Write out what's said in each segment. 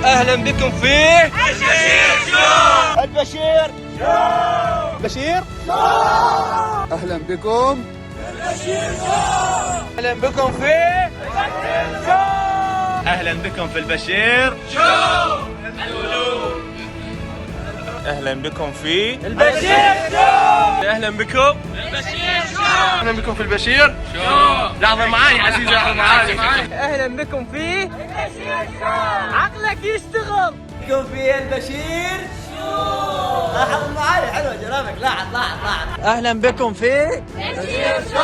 اهلا بكم في البشير شو. البشير شو. بشير شو. اهلا بكم البشير شو. اهلا بكم في البشير شو. اهلا بكم في البشير شو. اهلا بكم في البشير شو. اهلا بكم البشير شو. اهلا بكم في البشير شو. لحظة معاي عزيزي، لحظة معاي. اهلا بكم في البشير شو. عقلك يشتغل. بكم في البشير شو. لاحظ معاي، حلوة جرافك، لاحظ. اهلا بكم في البشير شو.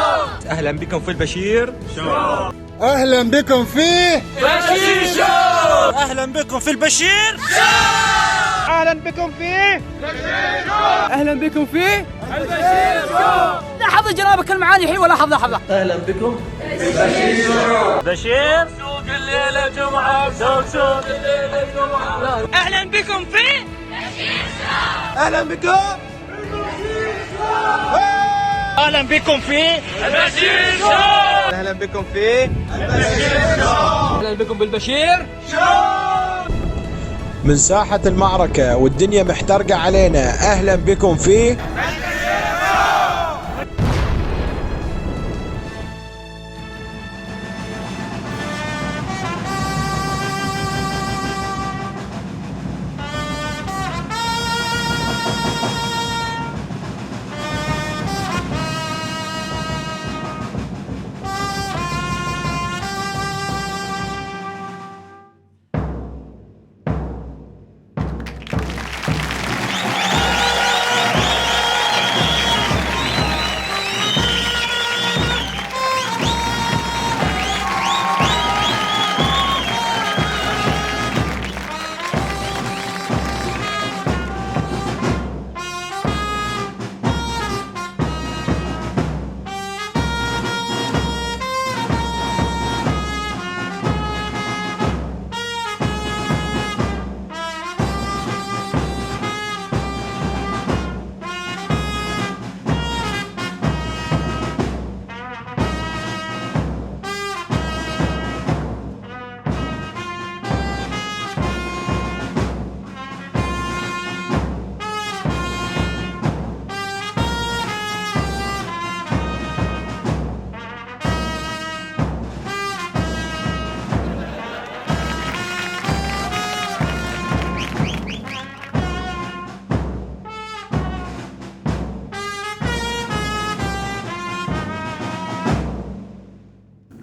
اهلا بكم في البشير شو. اهلا بكم في البشير شو. اهلا بكم في البشير شو. اهلا بكم في البشير شو. اهلا بكم في البشير شو. لاحظ جنابك المعاني الحين، ولا لحظة. اهلا بكم في البشير شو. بشير سوق الليلة جمعة، سوق الليلة جمعة. اهلا بكم في البشير شو. اهلا بكم اهلا بكم في البشير شو. اهلا بكم في البشير شو. اهلا بكم بالبشير شو. من ساحة المعركة والدنيا محترقة علينا، أهلا بكم في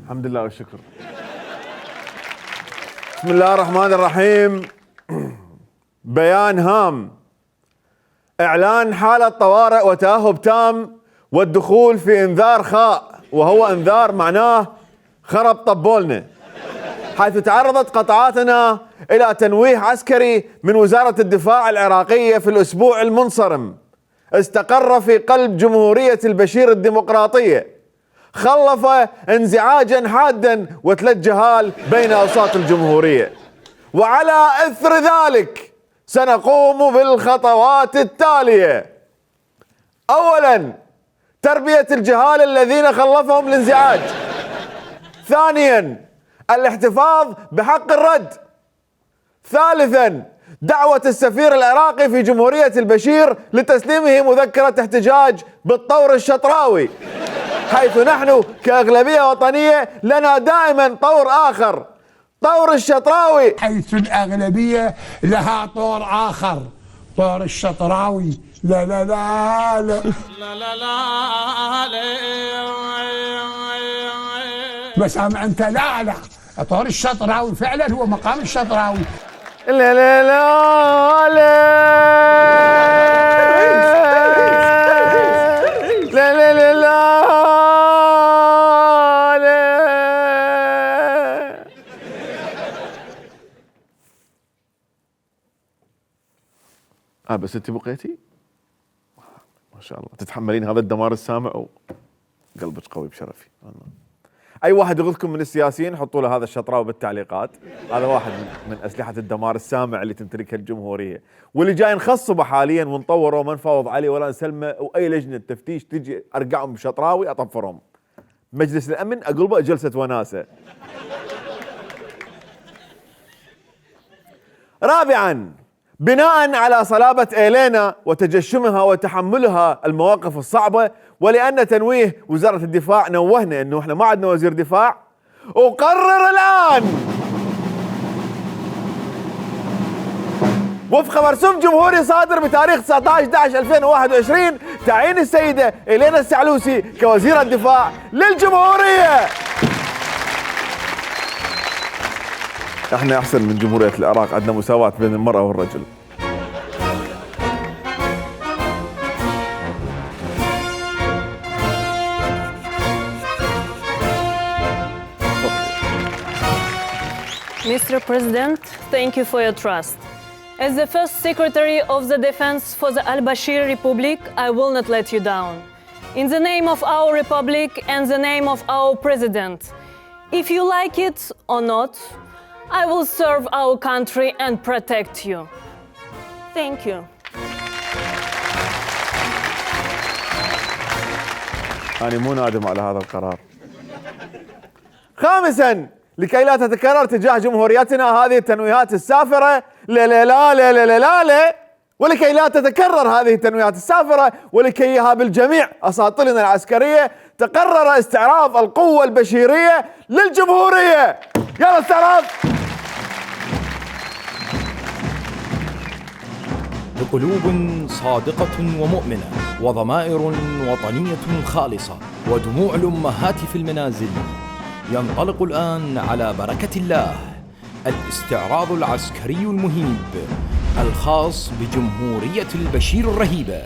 الحمد لله والشكر. بسم الله الرحمن الرحيم. بيان هام: إعلان حالة طوارئ وتأهب تام والدخول في إنذار خاء، وهو إنذار معناه خرب طبولنا، حيث تعرضت قطاعاتنا إلى تنويه عسكري من وزارة الدفاع العراقية في الأسبوع المنصرم، استقر في قلب جمهورية البشير الديمقراطية، خلف انزعاجا حادا وثلاث جهال بين أوساط الجمهورية. وعلى إثر ذلك سنقوم بالخطوات التالية: أولا، تربية الجهال الذين خلفهم الانزعاج. ثانيا، الاحتفاظ بحق الرد. ثالثا، دعوة السفير العراقي في جمهورية البشير لتسليمه مذكرة احتجاج بالطور الشطراوي، حيث نحن كأغلبية وطنية لنا دائما طور آخر، طور الشطراوي، حيث الأغلبية لها طور آخر، طور الشطراوي. لا لا لا لا لا لا لا بس أنت لا طور الشطراوي فعلا هو مقام الشطراوي. لا لا لا لا لا لا لا. بس انت بقيتي ما شاء الله تتحملين هذا الدمار السامع وقلبك قوي بشرفي. اي واحد يغثكم من السياسيين حطوا له هذا الشطراوي بالتعليقات. هذا واحد من اسلحه الدمار السامع اللي تمتلكها الجمهوريه، واللي جاي نخصبه حاليا ونطوره وما نفاوض عليه ولا نسلمه، واي لجنه تفتيش تجي ارقعهم بشطراوي اطفرهم. مجلس الامن اقلبه جلسه وناسه. رابعا، بناء على صلابة إيلينا وتجشمها وتحملها المواقف الصعبة، ولأن تنويه وزارة الدفاع نوهنا أنه إحنا ما عندنا وزير دفاع، أقرر الآن وفق مرسوم جمهوري صادر بتاريخ 19/11/2021 تعيين السيدة إيلينا السعلوسي كوزيرة الدفاع للجمهورية. احنا احسن من جمهورية العراق، عندنا مساواة بين المرأة والرجل. Mr. President, thank you for your trust. As the first Secretary of the Defense for the Al-Bashir Republic, I will not let you down. In the name of our Republic and the name of our President, if you like it or not, I will serve our country and protect you. Thank you. أنا مو نادم على هذا القرار. خامساً، لكي لا تتكرر تجاه جمهوريتنا هذه التنويهات السافرة لا لا لا لا لا لا لا، ولكي لا تتكرر هذه التنويهات السافرة، ولكي يهاب الجميع أساطيلنا العسكرية، تقرر استعراض القوة البشيرية للجمهورية. يلا استعراض. بقلوب صادقة ومؤمنة وضمائر وطنية خالصة ودموع الأمهات في المنازل، ينطلق الآن على بركة الله الاستعراض العسكري المهيب الخاص بجمهورية البشير الرهيبة،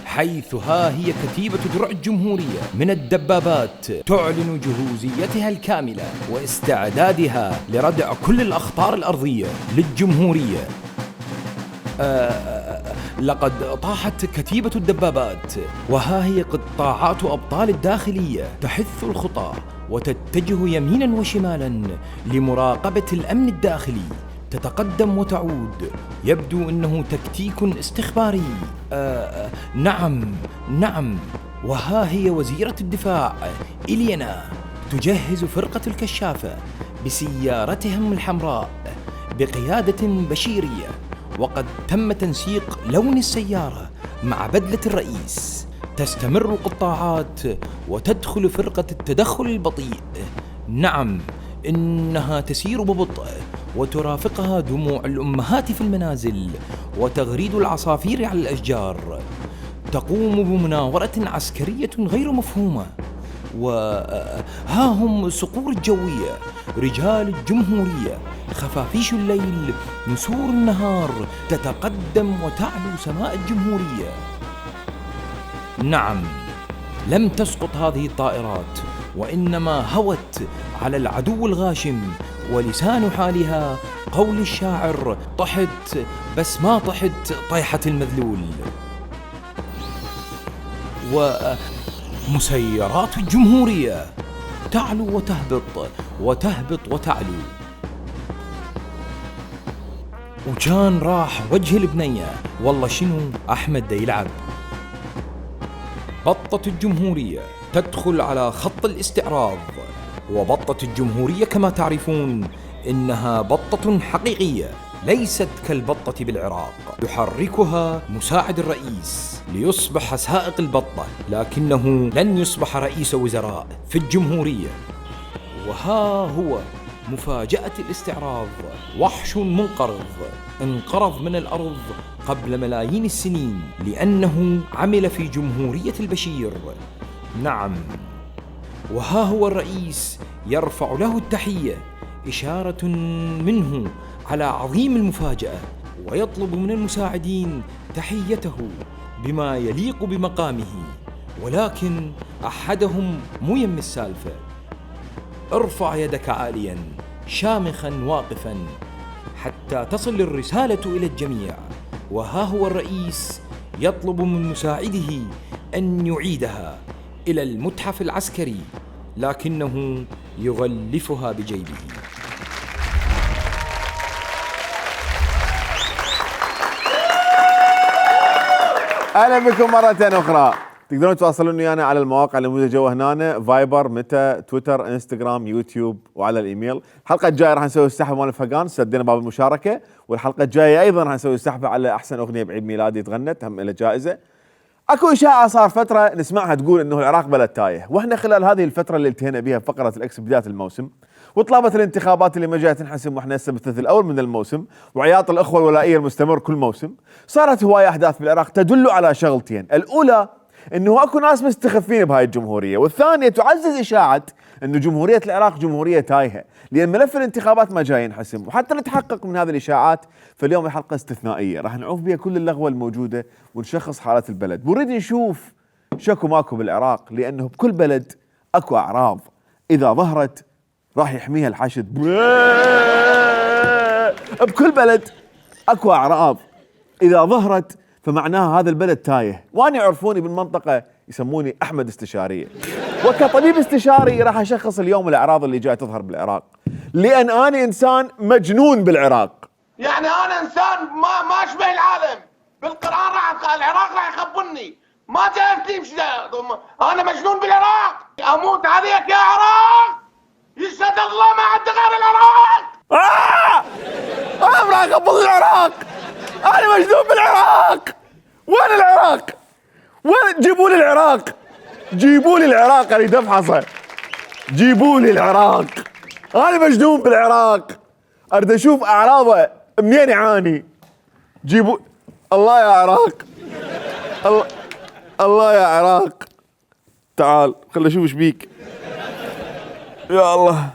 حيث ها هي كتيبة درع الجمهورية من الدبابات تعلن جهوزيتها الكاملة واستعدادها لردع كل الأخطار الأرضية للجمهورية. لقد طاحت كتيبة الدبابات، وها هي قطاعات أبطال الداخلية تحث الخطى وتتجه يمينا وشمالا لمراقبة الأمن الداخلي، تتقدم وتعود. يبدو أنه تكتيك استخباري. نعم، وها هي وزيرة الدفاع إلينا تجهز فرقة الكشافة بسيارتهم الحمراء بقيادة بشيرية، وقد تم تنسيق لون السيارة مع بدلة الرئيس. تستمر القطاعات وتدخل فرقة التدخل البطيء. نعم، إنها تسير ببطء وترافقها دموع الأمهات في المنازل وتغريد العصافير على الأشجار. تقوم بمناورة عسكرية غير مفهومة، وها هم صقور الجوية، رجال الجمهورية، خفافيش الليل، نسور النهار، تتقدم وتعلو سماء الجمهورية. نعم، لم تسقط هذه الطائرات، وإنما هوت على العدو الغاشم، ولسان حالها قول الشاعر: طحت بس ما طحت طيحة المذلول. ومسيرات الجمهورية تعلو وتهبط وتهبط وتعلو. وكان راح وجه البنية، والله شنو أحمد دا يلعب. بطة الجمهورية تدخل على خط الاستعراض، وبطة الجمهورية كما تعرفون إنها بطة حقيقية ليست كالبطة بالعراق، يحركها مساعد الرئيس ليصبح سائق البطة، لكنه لن يصبح رئيس وزراء في الجمهورية. وها هو مفاجأة الاستعراض، وحش منقرض انقرض من الأرض قبل ملايين السنين لأنه عمل في جمهورية البشير. نعم، وها هو الرئيس يرفع له التحية، إشارة منه على عظيم المفاجأة، ويطلب من المساعدين تحيته بما يليق بمقامه، ولكن أحدهم مو يم السالفة. ارفع يدك عاليا شامخا واقفا حتى تصل الرسالة إلى الجميع. وها هو الرئيس يطلب من مساعده أن يعيدها إلى المتحف العسكري، لكنه يغلفها بجيبه. اهلا بكم مرة اخرى. تقدرون تواصلون ويانا على المواقع المدمجة هنا، فايبر، متى، تويتر، انستغرام، يوتيوب، وعلى الايميل. الحلقة الجاية راح نسوي السحب مال الفقان، سدينا باب المشاركة، والحلقة الجاية ايضا راح نسوي السحب على احسن اغنية بعيد ميلادي تغنت، هم له جائزة. اكو اشاعة صار فترة نسمعها تقول انه العراق بلد تايه، واحنا خلال هذه الفترة اللي انتهينا بها بفقرة الاكس بداية الموسم، وطلبت الانتخابات اللي ما جايه تنحسم واحنا هسه بالثلث الاول من الموسم، وعياط الاخوه الولائيه المستمر كل موسم، صارت هوايه احداث بالعراق تدل على شغلتين، الاولى انه اكو ناس مستخفين بهاي الجمهوريه، والثانيه تعزز اشاعه انه جمهوريه العراق جمهوريه تايهه، لان ملف الانتخابات ما جاي ينحسم، وحتى نتحقق من هذه الاشاعات فاليوم الحلقه استثنائيه راح نعوف بها كل اللغوه الموجوده ونشخص حاله البلد، ونريد نشوف شكو ماكو بالعراق، لانه بكل بلد اكو اعراض اذا ظهرت راح يحميها الحشد. بكل بلد اكو اعراض اذا ظهرت فمعناها هذا البلد تايه، وانا يعرفوني بالمنطقه يسموني احمد استشاريه، وكطبيب استشاري راح اشخص اليوم الاعراض اللي جايه تظهر بالعراق، لان انا انسان مجنون بالعراق. يعني انا انسان ما اشبه العالم، بالقران العراق راح يخبرني، ما جاي امشي، انا مجنون بالعراق، اموت عليك يا عراق، يشهد الله ما عندي غير العراق. انا راح اقبض العراق، انا مجنون بالعراق. وين العراق؟ وين؟ جيبوا لي العراق، جيبوا لي العراق، اريد افحصه، جيبوا لي العراق، انا مجنون بالعراق، اريد اشوف اعراضه منين يعاني. جيبوا الله يا عراق، الله يا عراق، تعال خليني اشوف ايش بيك يا الله.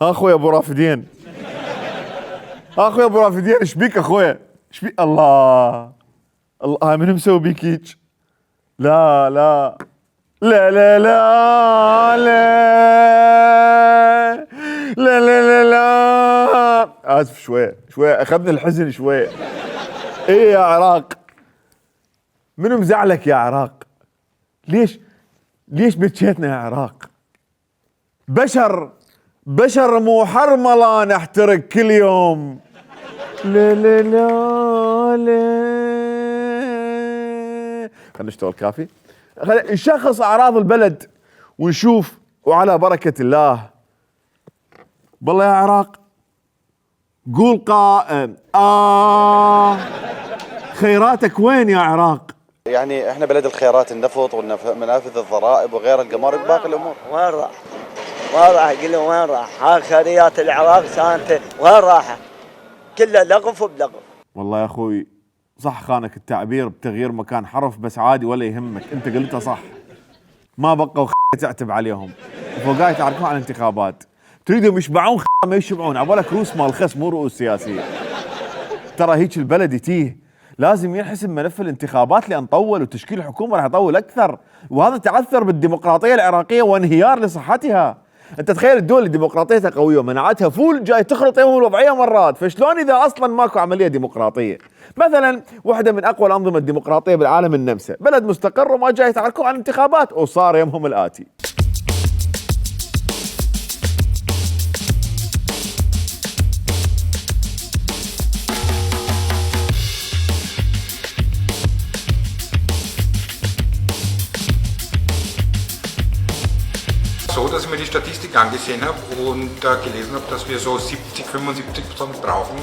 اخويا ابو رافدين، اخويا ابو رافدين، ايش بيك اخويا؟ ايش بيك؟ الله الله، من مسوي بيك هيك؟ لا لا لا لا لا لا لا لا لا، اسف شويه اخذني الحزن شويه. ايه يا عراق، منو مزعلك يا عراق؟ ليش بكيتنا يا عراق؟ بشر مو حرملة نحترق كل يوم. لا لا لا لا، خلينا نشتغل كافي، نشخص اعراض البلد ونشوف، وعلى بركة الله. بالله يا عراق قول قائم خيراتك وين يا عراق؟ يعني احنا بلد الخيرات، النفط والمنافذ الضرائب وغير الجمارك، باقي الامور. وين راح؟ قل له وين راح؟ ها خيريات العراق سانته وين راحت؟ كله لغف وبلغف. والله يا اخوي صح خانك التعبير بتغيير مكان حرف، بس عادي ولا يهمك، انت قلتها صح. ما بقوا تعتب عليهم، فوقاي تعرفون عن الانتخابات، تريدهم يشبعون ما يشبعون، عبالك رؤوس مال خس مو رؤوس سياسيه. ترى هيك البلد يتيه، لازم ينحسم ملف الانتخابات لان طول، وتشكيل الحكومه راح يطول اكثر، وهذا تعثر بالديمقراطيه العراقيه وانهيار لصحتها. انت تخيل الدول اللي ديمقراطيتها قويه ومناعتها فول جاي تخلط يوم الوضعيه مرات، فشلون اذا اصلا ماكو عمليه ديمقراطيه؟ مثلا واحده من اقوى الانظمه الديمقراطيه بالعالم النمسا، بلد مستقر وما جاي يتعاركون عن انتخابات، وصار يومهم الاتي. So, dass ich mir die Statistik angesehen habe und gelesen habe, dass wir so 70-75% brauchen,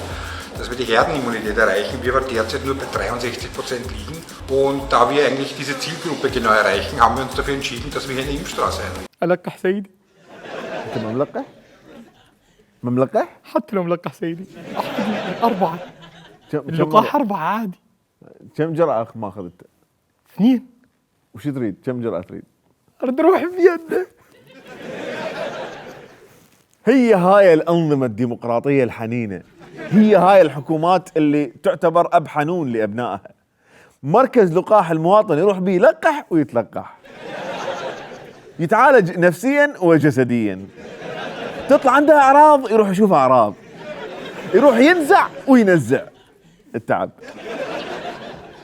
dass wir die Herdenimmunität erreichen. Wir aber derzeit nur bei 63% liegen. Und da wir eigentlich diese Zielgruppe genau erreichen, haben wir uns dafür entschieden, dass wir hier eine Impfstraße einrichten. ألقح سيدي. أنت مملقح؟ مملقح؟ حتى لو ملقح سيدي. 4. اللقاح 4 عادي. كم جرعة أخ ما أخذت؟ 2. وش تريد؟ كم جرعة تريد؟ أريد أروح بيده. هي هاي الأنظمة الديمقراطية الحنينة، هي هاي الحكومات اللي تعتبر أب حنون لأبنائها. مركز لقاح المواطن يروح بيه يلقح ويتلقح، يتعالج نفسيا وجسديا، تطلع عندها اعراض يروح يشوف اعراض، يروح ينزع وينزع التعب.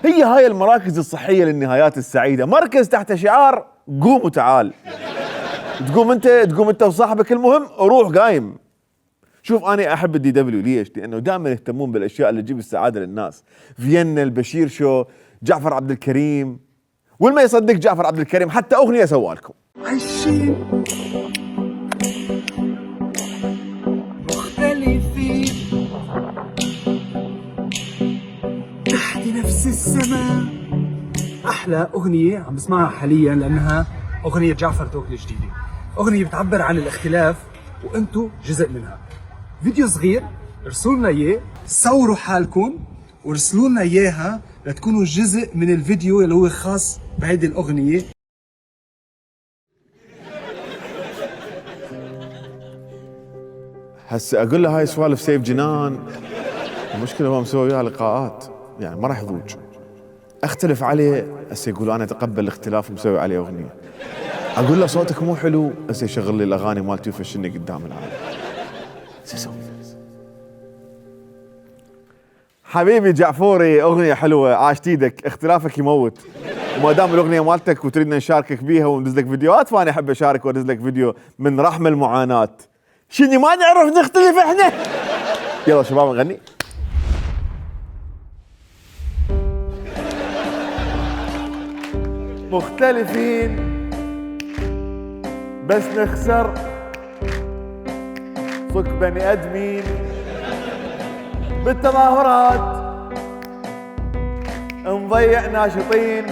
هي هاي المراكز الصحية للنهايات السعيدة، مركز تحت شعار قوم وتعال، تقوم انت وصاحبك المهم روح قايم. شوف انا احب الدي دبليو ليش؟ لانه دائما يهتمون بالاشياء اللي تجيب السعادة للناس. فيينا، البشير شو، جعفر عبد الكريم، والما يصدق جعفر عبد الكريم حتى اغنية سوالكم. عايشين مختلفين تحت نفس السماء. احلى اغنيه عم بسمعها حاليا لانها اغنيه جعفر توك الجديده، اغنيه بتعبر عن الاختلاف وانتم جزء منها. فيديو صغير ارسلوا لنا اياه، صوروا حالكم وارسلوا لنا اياها لتكونوا جزء من الفيديو اللي هو خاص بهيدي الاغنيه. هسه اقول له هاي سوالف سيف جنان، المشكله هو مسوي وياها لقاءات يعني ما راح يضوج. اختلف عليه هسه يقول انا اتقبل الاختلاف ومسوي عليه اغنيه. اقول له صوتك مو حلو هسه يشغل لي الاغاني مالتي ويفشلني قدام العالم. شو اسوي؟ حبيبي جعفوري اغنيه حلوه، عاشت ايدك، اختلافك يموت، وما دام الاغنيه مالتك وتريدنا نشاركك بيها وندز لك فيديوهات فانا احب اشارك وادز لك فيديو من رحم المعاناه. شنو ما نعرف نختلف احنا؟ يلا شباب نغني. مختلفين بس نخسر صك بني ادمين بالتظاهرات نضيع ناشطين.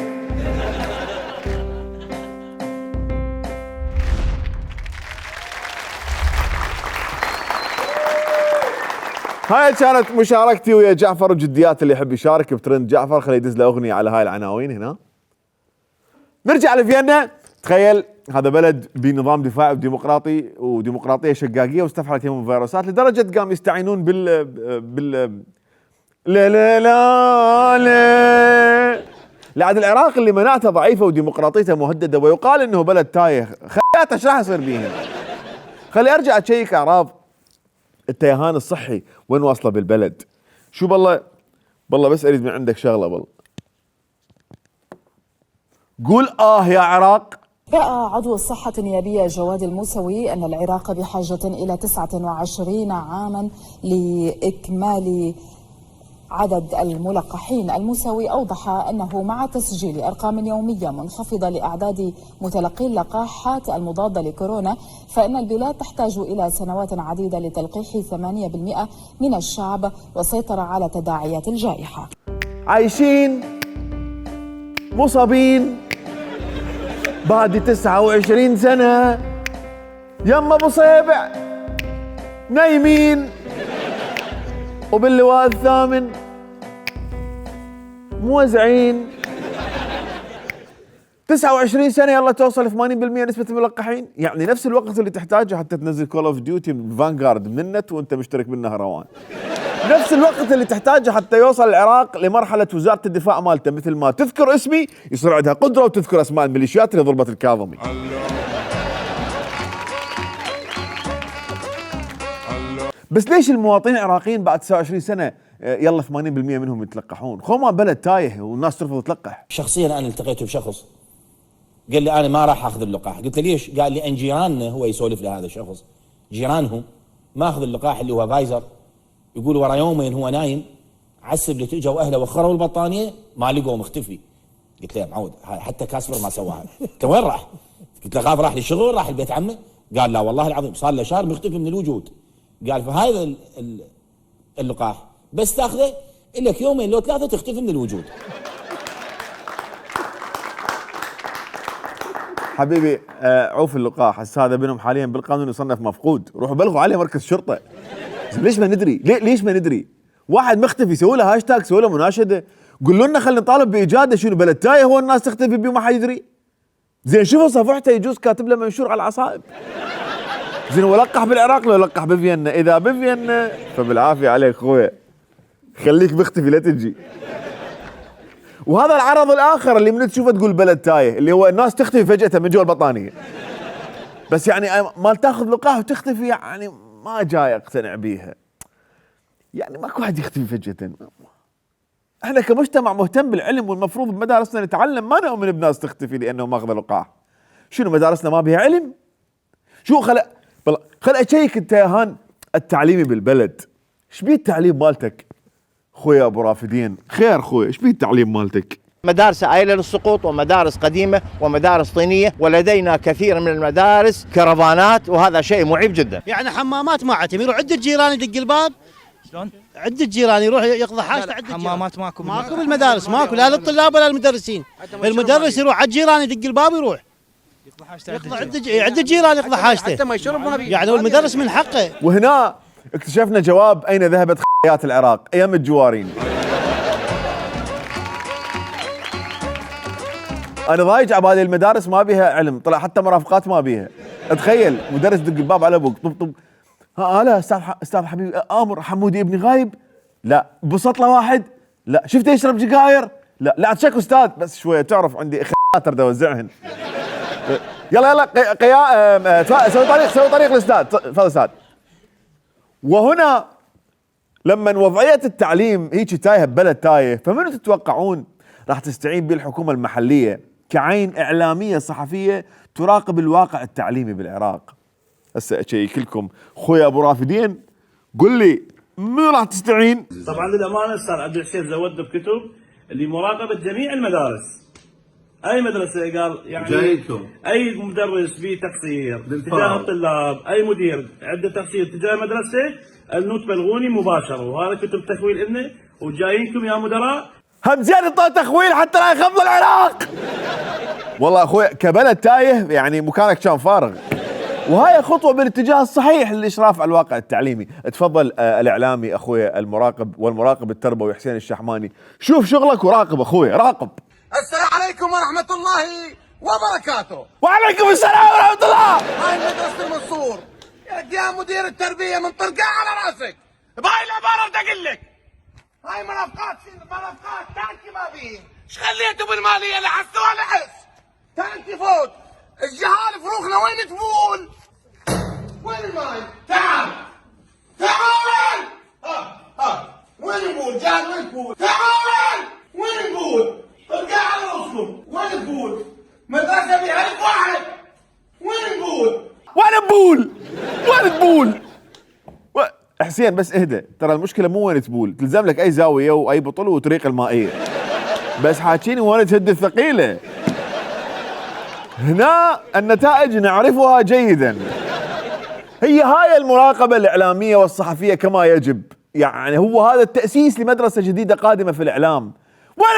هاي كانت مشاركتي ويا جعفر، وجديات اللي يحب يشارك بترند جعفر خليه يدز له اغنيه على هاي العناوين هنا. نرجع لفيينا. تخيل هذا بلد بنظام دفاعي وديمقراطيه شقاقيه واستفحلت يهم الفيروسات لدرجه قام يستعينون بال لا لا لا لا لعد العراق اللي مناعته ضعيفه وديمقراطيته مهدده ويقال انه بلد تايه. خياته ايش راح يصير بيهم؟ خلي ارجع اشيك اعراض التيهان الصحي وين واصله بالبلد. شو بالله بس اريد من عندك شغله بالله. قول يا عراق. رأى عضو الصحة النيابية جواد الموسوي أن العراق بحاجة إلى 29 عاما لإكمال عدد الملقحين. الموسوي أوضح أنه مع تسجيل أرقام يومية منخفضة لأعداد متلقي اللقاحات المضادة لكورونا فإن البلاد تحتاج إلى سنوات عديدة لتلقيح 8% من الشعب والسيطرة على تداعيات الجائحة. عايشين مصابين بعد 29 سنة يما ابو صيبع نايمين وباللواء الثامن موزعين. 29 سنة يلا توصل 80% نسبة الملقحين، يعني نفس الوقت اللي تحتاجه حتى تنزل كول اوف ديوتي فانغارد من النت وانت مشترك بالنهروان. نفس الوقت اللي تحتاجه حتى يوصل العراق لمرحلة وزارة الدفاع مالته مثل ما تذكر اسمي يصير عندها قدرة وتذكر اسماء الميليشيات اللي ضربت الكاظمي. بس ليش المواطنين العراقيين بعد 29 سنة يلا 80% منهم يتلقحون؟ خوما بلد تايه والناس ترفض تلقح. شخصيا انا التقيت بشخص قال لي انا ما راح اخذ اللقاح. قلت له ليش؟ قال لي ان جيراننا، هو يسولف لهذا الشخص، جيرانهم ما اخذ اللقاح اللي هو فايزر. يقول ورا يومين هو نايم عسب اللي اجوا اهله وخروا البطانيه ما لقوه مختفي. قلت له يا معود حتى كاسبر ما سواها. قلت وين راح؟ قلت له غاب راح للشغل راح البيت عمه. قال لا والله العظيم صار له شهر مختفي من الوجود. قال فهذا اللقاح بس تاخذه لك يومين لو ثلاثه تختفي من الوجود. حبيبي عوف اللقاح هسه هذا بينهم حاليا بالقانون يصنف مفقود، روحوا بلغوا عليه مركز شرطه. ليش ما ندري؟ ليش ما ندري؟ واحد مختفي سووا له هاشتاج سووا له مناشده، قولوا لنا خلينا نطالب بايجاده. شنو بلد تايه هو الناس تختفي بيه وما حد يدري؟ زين شوفوا صفحته يجوز كاتب له منشور على العصائب. زين هو لقح بالعراق لو لقح بفيينا؟ اذا بفيينا فبالعافيه عليك اخويا، خليك مختفي لا تجي. وهذا العرض الاخر اللي من تشوفه تقول بلد تايه، اللي هو الناس تختفي فجأة من جوا البطانية. بس يعني ما تاخذ لقاح وتختفي، يعني ما جاي اقتنع بيها. يعني ماكو واحد يختفي فجأة. احنا كمجتمع مهتم بالعلم، والمفروض بمدارسنا نتعلم، ما نؤمن بناس تختفي لانه ماخذ لقاح. شنو مدارسنا ما بيها علم؟ شو خل اشيك انت يا هان التعليمي بالبلد. ايش بيه التعليم مالتك؟ خويا ابو رافدين خير خويا، ايش بيه التعليم مالتك؟ مدارس عائلة للسقوط، ومدارس قديمة، ومدارس طينية، ولدينا كثير من المدارس كرفانات، وهذا شيء معيب جدا. يعني حمامات ما عتم، يروح عدة جيران يدق الباب. شلون؟ عدة جيران يروح يقضي حاجته عدة جيران. حمامات ماكو بالمدارس، ماكو لا للطلاب ولا للمدرسين. المدرس يروح عد جيران يدق الباب ويروح يقضي عدة جيران يقضي حاجته. حتى ما يشرب يعني المدرس من حقه. وهنا اكتشفنا جواب اين ذهبت خيات العراق ايام الجوارين. انا ضايج عبالي المدارس ما بيها علم، طلع حتى مرافقات ما بيها. اتخيل مدرس دق الباب على ابوك، طب طب لا استاذ حبيبي امر حمودي ابني غايب؟ لا. بسطله واحد؟ لا. شفته يشرب سجاير؟ لا تشك استاذ، بس شويه تعرف عندي خيات اريد اوزعهن. يلا سوي طريق الاستاذ، تفضل استاذ. وهنا لما وضعيه التعليم هيك تايهه ببلد تايه، فمنو تتوقعون راح تستعين به الحكومه المحليه كعين اعلاميه صحفيه تراقب الواقع التعليمي بالعراق؟ هسه اشيك لكم خويا ابو رافدين، قل لي منو راح تستعين؟ طبعا للامانه استاذ عبد الحسين زود بكتب لمراقبه جميع المدارس. اي مدرسه قال يعني جايكم اي مدرس فيه تقصير تجاه الطلاب، اي مدير عنده تقصير تجاه المدرسه، انه تبلغوني مباشره، وهذا كتب تخويل إلنا وجايينكم يا مدراء. هم زين طال تخويل حتى لا يخبوا العراق. والله اخوي كبلد تايه يعني مكانك كان فارغ، وهاي خطوه بالاتجاه الصحيح للاشراف على الواقع التعليمي. تفضل الاعلامي اخوي المراقب والمراقب التربوي حسين الشحماني، شوف شغلك وراقب اخوي، راقب. السلام عليكم ورحمة الله وبركاته. وعليكم السلام ورحمة الله. هاي مدرسة المنصور، يا مدير التربية من طرقاء على راسك. بهاي العبارة بدي اقول لك، هاي مرافقات تانكي ما بيه، ايش خليتوا بالمالية لحسوها لحس؟ تانكي فوت، الجهال فروخنا وين تبول؟ وين الماي؟ تعال وين نقول؟ جاد وين تبول؟ تعال وين نقول؟ طرقاء على راسكم، وين تبول؟ مدرسة بها 1000 واحد، وين نقول؟ وين تبول؟ حسين بس اهدى، ترى المشكلة مو وين تبول، تلزم لك اي زاوية واي بطل وطريق المائية، بس حاكيني وين تهد الثقيلة. هنا النتائج نعرفها جيدا. هي هاي المراقبة الإعلامية والصحفية كما يجب، يعني هو هذا التأسيس لمدرسة جديدة قادمة في الإعلام. وين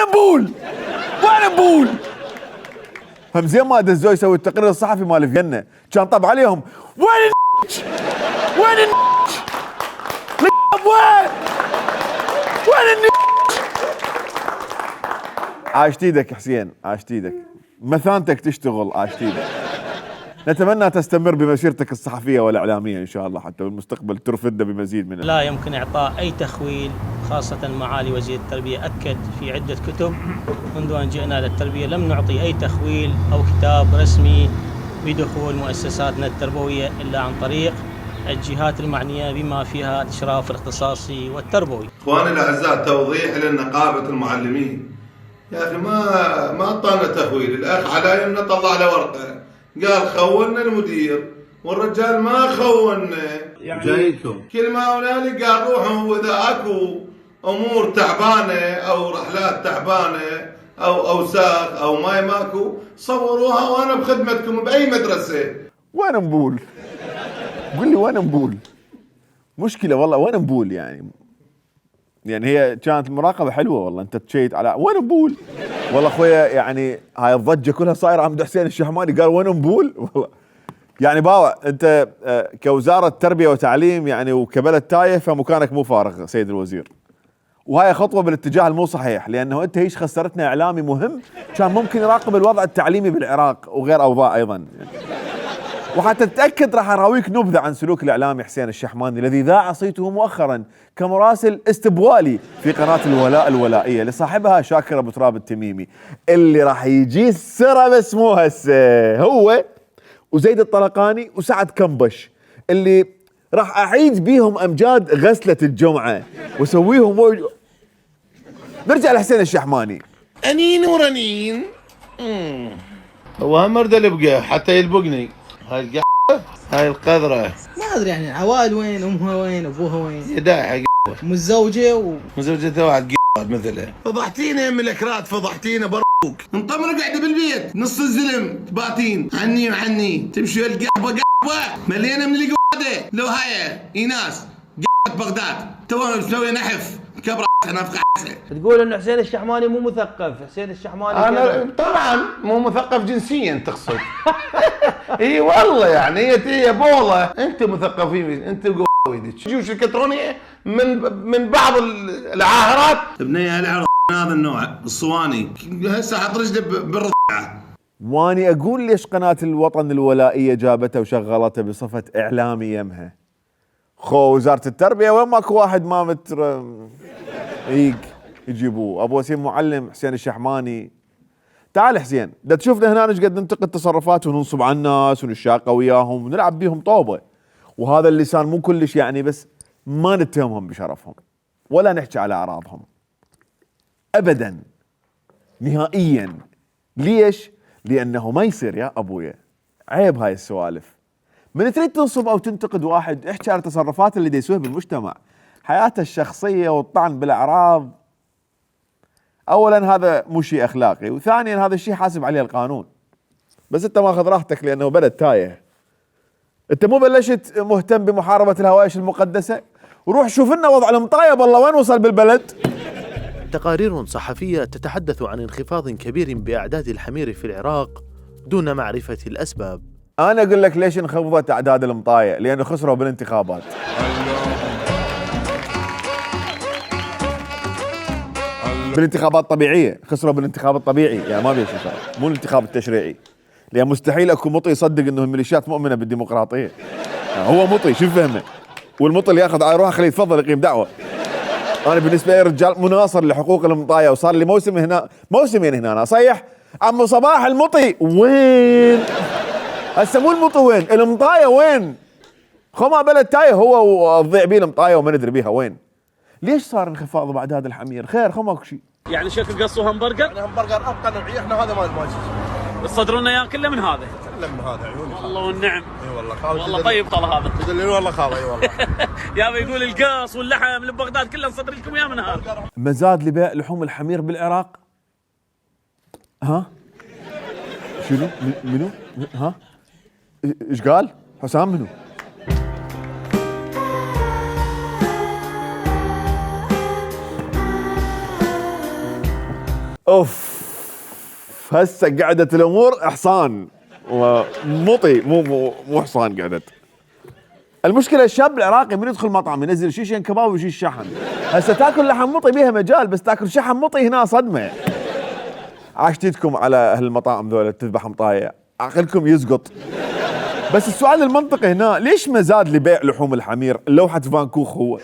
نبول؟ هم زين ما دزوا يسوي التقرير الصحفي مال فيينا، كان طب عليهم وين عاشت ايدك حسين، عاشت ايدك، مثانتك تشتغل، عاشت ايدك. نتمنى تستمر بمسيرتك الصحفية والإعلامية إن شاء الله، حتى بالمستقبل ترفدنا بمزيد من لا يمكن إعطاء أي تخويل، خاصة معالي وزير التربية أكد في عدة كتب منذ أن جئنا للتربية لم نعطي أي تخويل أو كتاب رسمي بدخول مؤسساتنا التربوية إلا عن طريق الجهات المعنية بما فيها الإشراف الاختصاصي والتربوي. إخواني الأعزاء، توضيح لنقابة المعلمين، يا أخي ما أعطانا تخويل. الأخ على يمنا طلع له ورقة قال خوننا المدير، والرجال ما خونا. يعني جايكم كل ما هنالك قال روحوا، واذا اكو امور تعبانه او رحلات تعبانه او اوساخ او ماي ماكو صوروها وانا بخدمتكم باي مدرسه. وين نبول؟ قل لي وين نبول؟ مشكله والله، وين نبول؟ يعني هي كانت المراقبه حلوه والله، انت تشيد على وين نبول؟ والله اخويا يعني هاي الضجه كلها صايره عند حسين الشحماني قال وين نبول؟ والله يعني باوع انت كوزاره تربيه وتعليم يعني وكبلد تايه، فمكانك مو فارغ سيد الوزير. وهاي خطوه بالاتجاه المو صحيح، لانه انت هيش خسرتنا اعلامي مهم كان ممكن يراقب الوضع التعليمي بالعراق وغير اوضاع ايضا. وحتى تتأكد راح أراويك نبذة عن سلوك الإعلامي حسين الشحماني الذي ذاع صيته مؤخرا كمراسل استبوالي في قناة الولاء الولائية لصاحبها شاكر أبو تراب التميمي، اللي راح يجي السرة بس مو هسه، هو وزيد الطلقاني وسعد كمبش اللي راح أعيد بيهم أمجاد غسلة الجمعة وسويهم نرجع لحسين الشحماني. أنين ورنين هو مرد اللي حتى يلبقني هاي القحة هاي القذرة ما ادري يعني عوائل وين، امها وين، ابوها وين، يداعي متزوجه مزوجته واحد مثله. فضحتينا يا ام الاكراد، فضحتينا برك. انطمروا قاعده بالبيت نص الزلم تباتين عني وعني تمشي القحبه قحبه مليانه من القواده. لو هاي ايناس قحبه بغداد توها مسويه نحف كبره نافقه. تقول انه حسين الشحماني مو مثقف، حسين الشحماني انا طبعا مو مثقف جنسيا تقصد. اي والله يعني هي بوله. انتم مثقفين، انتم قويدك جيوش الكترونيه من بعض العاهرات. بنيه العرب هذا النوع الصواني هسه حط رجله بالرضعه. واني اقول ليش قناه الوطن الولائيه جابته وشغلته بصفه اعلامي يمها. وزاره التربيه وين ماكو واحد ما متر يجيبوه. ابو وسيم معلم حسين الشحماني. تعال حسين، دا تشوفنا هنا ايش قد ننتقد تصرفات وننصب على الناس ونشاقه وياهم ونلعب بيهم طوبه، وهذا اللسان مو كلش يعني، بس ما نتهمهم بشرفهم ولا نحكي على اعراضهم ابدا نهائيا. ليش؟ لانه ما يصير يا ابويا، عيب هاي السوالف. من تريد تنصب او تنتقد واحد احكي على تصرفات اللي دا يسويها بالمجتمع، حياته الشخصيه والطعن بالاعراض. اولا هذا مو شيء اخلاقي، وثانيا هذا الشيء حاسب عليه القانون. بس انت ماخذ راحتك لانه بلد تايه. انت مو بلشت مهتم بمحاربه الهوائش المقدسه؟ وروح شوف لنا وضع المطايب والله وين وصل بالبلد. تقارير صحفيه تتحدث عن انخفاض كبير باعداد الحمير في العراق دون معرفه الاسباب. انا اقول لك ليش انخفضت اعداد المطايا، لانه خسروا بالانتخابات. بالانتخابات الطبيعيه، خسروا بالانتخاب الطبيعي، يعني ما بيه شيء، مو الانتخاب التشريعي. لان مستحيل اكو مطي يصدق انه الميليشيات مؤمنه بالديمقراطيه. هو مطي شو فهمه؟ والمطي اللي ياخذ على روحه خليه يتفضل يقيم دعوه. انا بالنسبه لي رجال مناصر لحقوق المطايا، وصار لي موسم هنا موسمين هنا انا اصيح عمو صباح المطي وين؟ هسه مو المطي وين؟ المطايا وين؟ خما بلد تايه هو وتضيع بيه المطايا وما ندري بيها وين. ليش صار انخفاض باعداد الحمير؟ خير خما اكو شيء. يعني شكل قصوا همبرجر؟ يعني همبرجر ابقى نوعيه، احنا هذا ما تصدرون اياه كله من هذا؟ كله من هذا عيوني. والله والنعم. اي والله خالد. والله طيب طال هذا. تدللون والله خالد. اي والله. يابا يقول القص واللحم اللي ببغداد كله نصدر لكم اياه من هذا. مزاد لبيع لحوم الحمير بالعراق. ها؟ شنو؟ منو؟ ها؟ ايش قال؟ حسام منو؟ اوف هسه قعدت الامور احصان ومطي مو حصان قعدت. المشكله الشاب العراقي من يدخل مطعم ينزل شيشين كباب ويجي الشحن. هسه تاكل لحم مطي بيها مجال، بس تاكل شحن مطي هنا صدمه. عاشتكم على اهل المطاعم ذولا تذبح مطايا، عقلكم يزقط. بس السؤال المنطقي هنا، ليش مزاد لبيع لحوم الحمير؟ لوحه فانكوخ هو.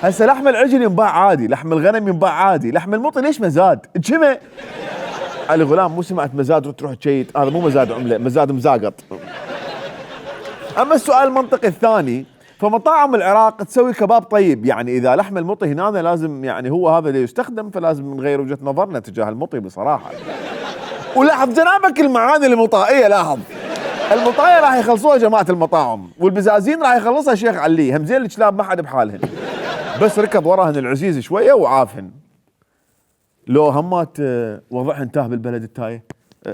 هسه لحم العجل ينباع عادي، لحم الغنم ينباع عادي، لحم المطي ليش مزاد؟ جمع علي غلام مو سمعت مزاد وتروح تشيت، هذا مو مزاد عمله، مزاد مزاقط. اما السؤال المنطقي الثاني، فمطاعم العراق تسوي كباب طيب، يعني اذا لحم المطي هنا لازم يعني هو هذا اللي يستخدم، فلازم نغير وجهه نظرنا تجاه المطي بصراحه. ولاحظ جنابك المعاني المطائيه، لاحظ المطايا راح يخلصوها جماعه المطاعم، والبزازين راح يخلصها شيخ علي، هم زين الكلاب ما حد بحالهن، بس ركض وراهن العزيز شويه وعافهن. لو همات وضعهن تاه بالبلد التايه،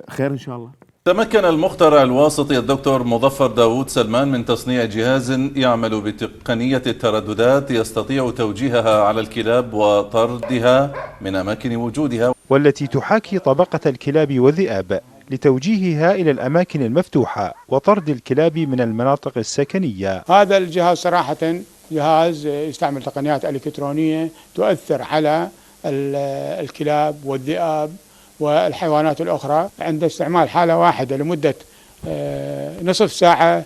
خير ان شاء الله. تمكن المخترع الواسطي الدكتور مظفر داوود سلمان من تصنيع جهاز يعمل بتقنية الترددات يستطيع توجيهها على الكلاب وطردها من أماكن وجودها، والتي تحاكي طبقة الكلاب والذئاب لتوجيهها إلى الأماكن المفتوحة وطرد الكلاب من المناطق السكنية. هذا الجهاز صراحة جهاز يستعمل تقنيات إلكترونية تؤثر على الكلاب والذئاب والحيوانات الأخرى. عند استعمال حالة واحدة لمدة نصف ساعة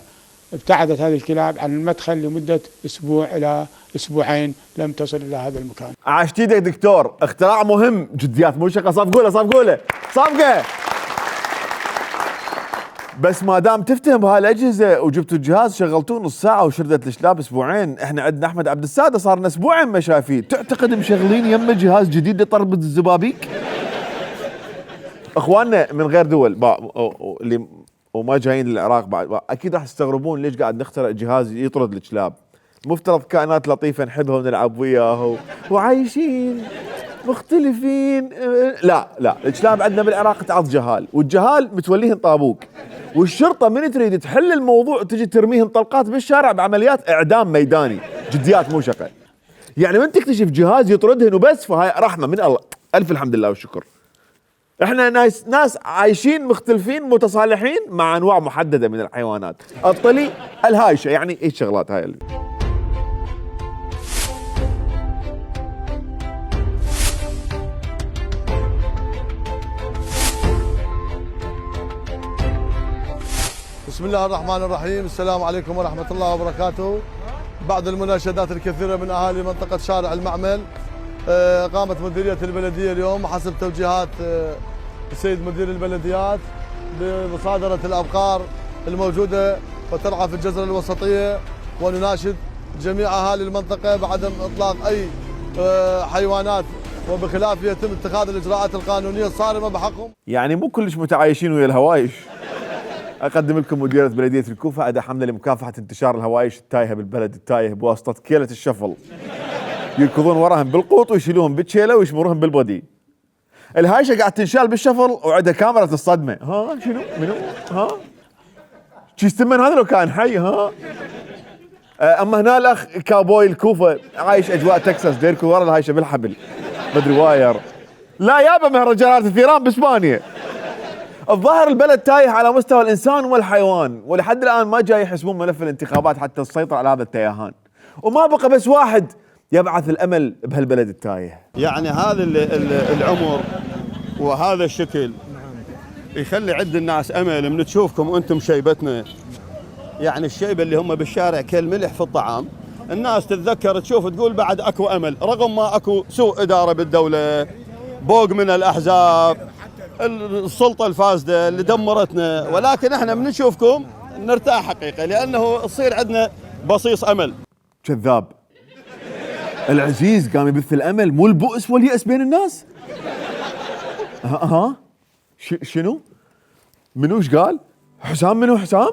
ابتعدت هذه الكلاب عن المدخل لمدة أسبوع إلى أسبوعين لم تصل إلى هذا المكان. عاشت ايدك دكتور، اختراع مهم، جديات مو شقة، صفقوا له صفقة. بس ما دام تفتهم بهالاجهزه وجبتوا الجهاز شغلتوه نص ساعه وشردت الكلاب اسبوعين، احنا عندنا احمد عبد الساده صار لنا اسبوعين ما شايفين، تعتقد مشغلين يمه جهاز جديد لطربة الزبابيك؟ اخواننا من غير دول اللي وما جايين للعراق بعد اكيد راح تستغربون ليش قاعد نخترع جهاز يطرد الكلاب. مفترض كائنات لطيفه نحبها ونلعب وياها وعايشين مختلفين. لا الكلاب عندنا بالعراق تعض جهال، والجهال متوليهن طابوق، والشرطه من تريد تحل الموضوع تجي ترميهن طلقات بالشارع بعمليات اعدام ميداني، جديات مو شقه. يعني من تكتشف جهاز يطردهن وبس فهاي رحمه من الله، الف الحمد لله والشكر. احنا ناس عايشين مختلفين متصالحين مع انواع محدده من الحيوانات، الطلي الهايشه، يعني ايش شغلات هاي اللي. بسم الله الرحمن الرحيم، السلام عليكم ورحمة الله وبركاته. بعد المناشدات الكثيرة من أهالي منطقة شارع المعمل، قامت مديرية البلدية اليوم حسب توجيهات السيد مدير البلديات بمصادرة الأبقار الموجودة وترعى في الجزر الوسطية، ونناشد جميع أهالي المنطقة بعدم إطلاق أي حيوانات، وبخلاف يتم اتخاذ الإجراءات القانونية الصارمة بحقهم. يعني مو كلش متعايشين ويا الهوايش. أقدم لكم مديرة بلدية الكوفة أداة حملة لمكافحة انتشار الهوايش التايهة بالبلد التايه بواسطة كيلة الشفل، يركضون وراهم بالقوط ويشيلوهم بالشيلة ويشمروهم بالبودي. الهايشة قاعد تنشال بالشفل وعندها كاميرا الصدمة. ها شنو منو ها شي استمن هذا لو كان حي. ها أما هنا الأخ كابوي الكوفة عايش أجواء تكساس ديركو ورا الهايشة بالحبل مدري واير. لا يابا مهرجانات الثيران بإسبانيا. الظاهر البلد تايه على مستوى الإنسان والحيوان، ولحد الآن ما جاي يحسبون ملف الانتخابات حتى السيطرة على هذا التيهان، وما بقى بس واحد يبعث الأمل بهالبلد التايه. يعني هذا العمر وهذا الشكل يخلي عند الناس أمل من تشوفكم وأنتم شيبتنا، يعني الشيبة اللي هم بالشارع كالملح في الطعام. الناس تتذكر تشوف تقول بعد أكو أمل، رغم ما أكو سوء إدارة بالدولة، بوق من الأحزاب، السلطة الفاسدة اللي دمرتنا، ولكن احنا من نشوفكم نرتاح حقيقة، لأنه يصير عندنا بصيص أمل. كذاب. العزيز قام يبث الأمل مو البؤس واليأس بين الناس. شنو؟ منو ايش قال؟ حسام منو حسام؟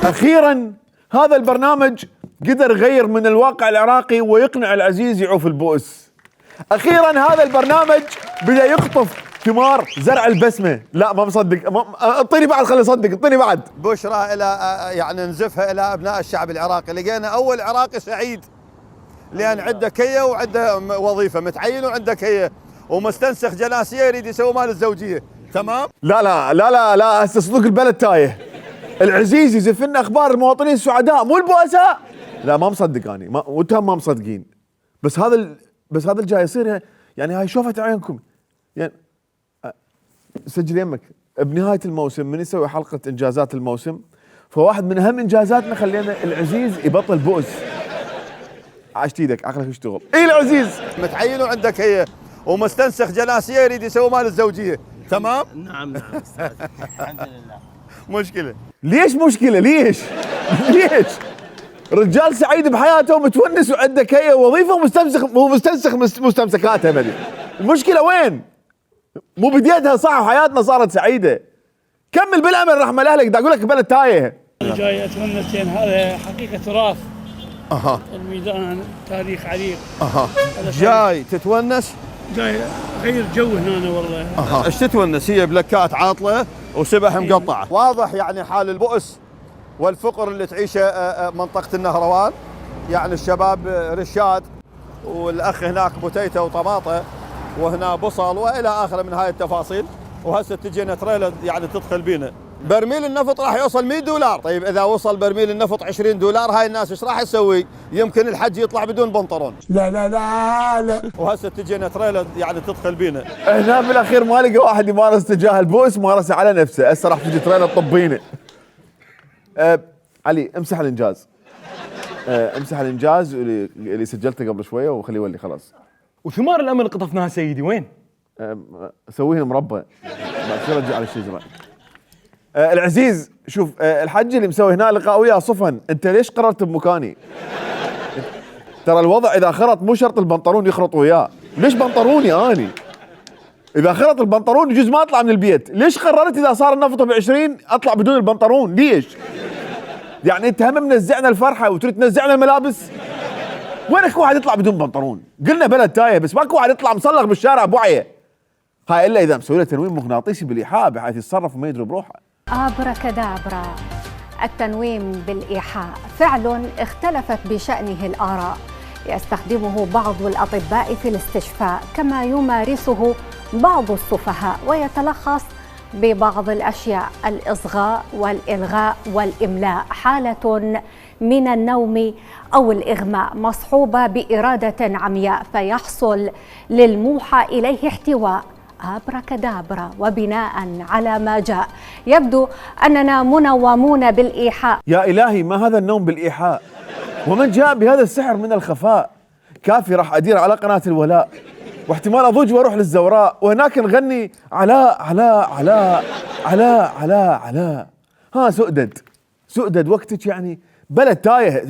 أخيراً هذا البرنامج قدر يغير من الواقع العراقي ويقنع العزيز يعوف البؤس. أخيراً هذا البرنامج بدأ يقطف ثمار زرع البسمة. لا ما مصدق، اعطيني بعد، خلي اصدق، اعطيني بعد. بشرى إلى يعني نزفها إلى أبناء الشعب العراقي، لقينا أول عراقي سعيد لأن عنده كية وعنده وظيفة، متعين وعنده كية ومستنسخ جناسية يريد يسوي مال الزوجية. تمام؟ لا هسه صدق البلد تايه. العزيز يزف لنا اخبار المواطنين السعداء مو البؤساء. لا ما مصدق اني، وانتم ما مصدقين. بس هذا الجاي يصير، يعني هاي شوفت عينكم. يعني سجل يمك بنهايه الموسم من يسوي حلقه انجازات الموسم، فواحد من اهم انجازاتنا خلينا العزيز يبطل بؤس. عاشت ايدك عقلك يشتغل. اي العزيز متعين وعندك هي ومستنسخ جناسية يريد يسوي مال الزوجية. تمام؟ نعم استاذ. الحمد لله. مشكلة. ليش مشكلة؟ ليش؟ رجال سعيد بحياته ومتونس وعنده كية ووظيفة ومستنسخ مستمسكاتها بدي. المشكلة وين؟ مو بديتها صح وحياتنا صارت سعيدة. كمل بالأمل رحمة أهلك، دا أقول لك بلد تايه. أنا جاي أتونس لأن هذا حقيقة تراث. الميدان تاريخ عريق. جاي تتونس؟ جاي أغير جو هنا والله. ايش تتونس؟ هي بلكات عاطلة وسبح مقطعة. واضح يعني حال البؤس والفقر اللي تعيشه منطقة النهروان. يعني الشباب رشاد والأخ هناك بوتيتة وطماطة وهنا بصل وإلى آخره من هاي التفاصيل، وهسه تجينا تريلا يعني تدخل بينا. برميل النفط راح يوصل 100 دولار. طيب اذا وصل برميل النفط 20 دولار هاي الناس ايش راح تسوي؟ يمكن الحج يطلع بدون بنطلون. لا لا لا لا. وهسه تجينا تريلا يعني تدخل بينا. هنا بالاخير ما لقى واحد يمارس تجاه البؤس، مارسه على نفسه. هسه راح تجي تريلا تطبينه. علي امسح الانجاز. امسح الانجاز اللي سجلته قبل شويه وخليه يولي خلاص. وثمار الامل اللي قطفناها سيدي وين؟ سويهم مربى. ما رجع على الشجره. العزيز شوف، الحج اللي مسوي هنا لقاء وياه صفن، انت ليش قررت بمكاني؟ ترى الوضع اذا خرط مو شرط البنطلون يخرط وياه، ليش بنطلوني اني؟ اذا خرط البنطلون يجوز ما اطلع من البيت، ليش قررت اذا صار النفط ب20 اطلع بدون البنطلون؟ ليش؟ يعني انت هم منزعنا الفرحه وتريد تنزعنا الملابس؟ وينك واحد يطلع بدون بنطلون؟ قلنا بلد تايه بس ماكو واحد يطلع مصلغ بالشارع بوعيه. هاي الا اذا مسوي له تنويم مغناطيسي بالايحاء بحيث يتصرف وما يدري بروحه. أبركدابرا. التنويم بالإيحاء فعل اختلفت بشأنه الآراء، يستخدمه بعض الأطباء في الاستشفاء كما يمارسه بعض السفهاء، ويتلخص ببعض الأشياء: الإصغاء والإلغاء والإملاء، حالة من النوم أو الإغماء مصحوبة بإرادة عمياء فيحصل للموحى إليه احتواء. أبركدابرا. وبناء على ما جاء يبدو أننا منومون بالإيحاء. يا إلهي ما هذا النوم بالإيحاء؟ ومن جاء بهذا السحر من الخفاء؟ كافي راح أدير على قناة الولاء، واحتمال أضج وأروح للزوراء وهناك نغني علاء علاء علاء علاء علاء علاء. ها سؤدد وقتك يعني بلد تايه.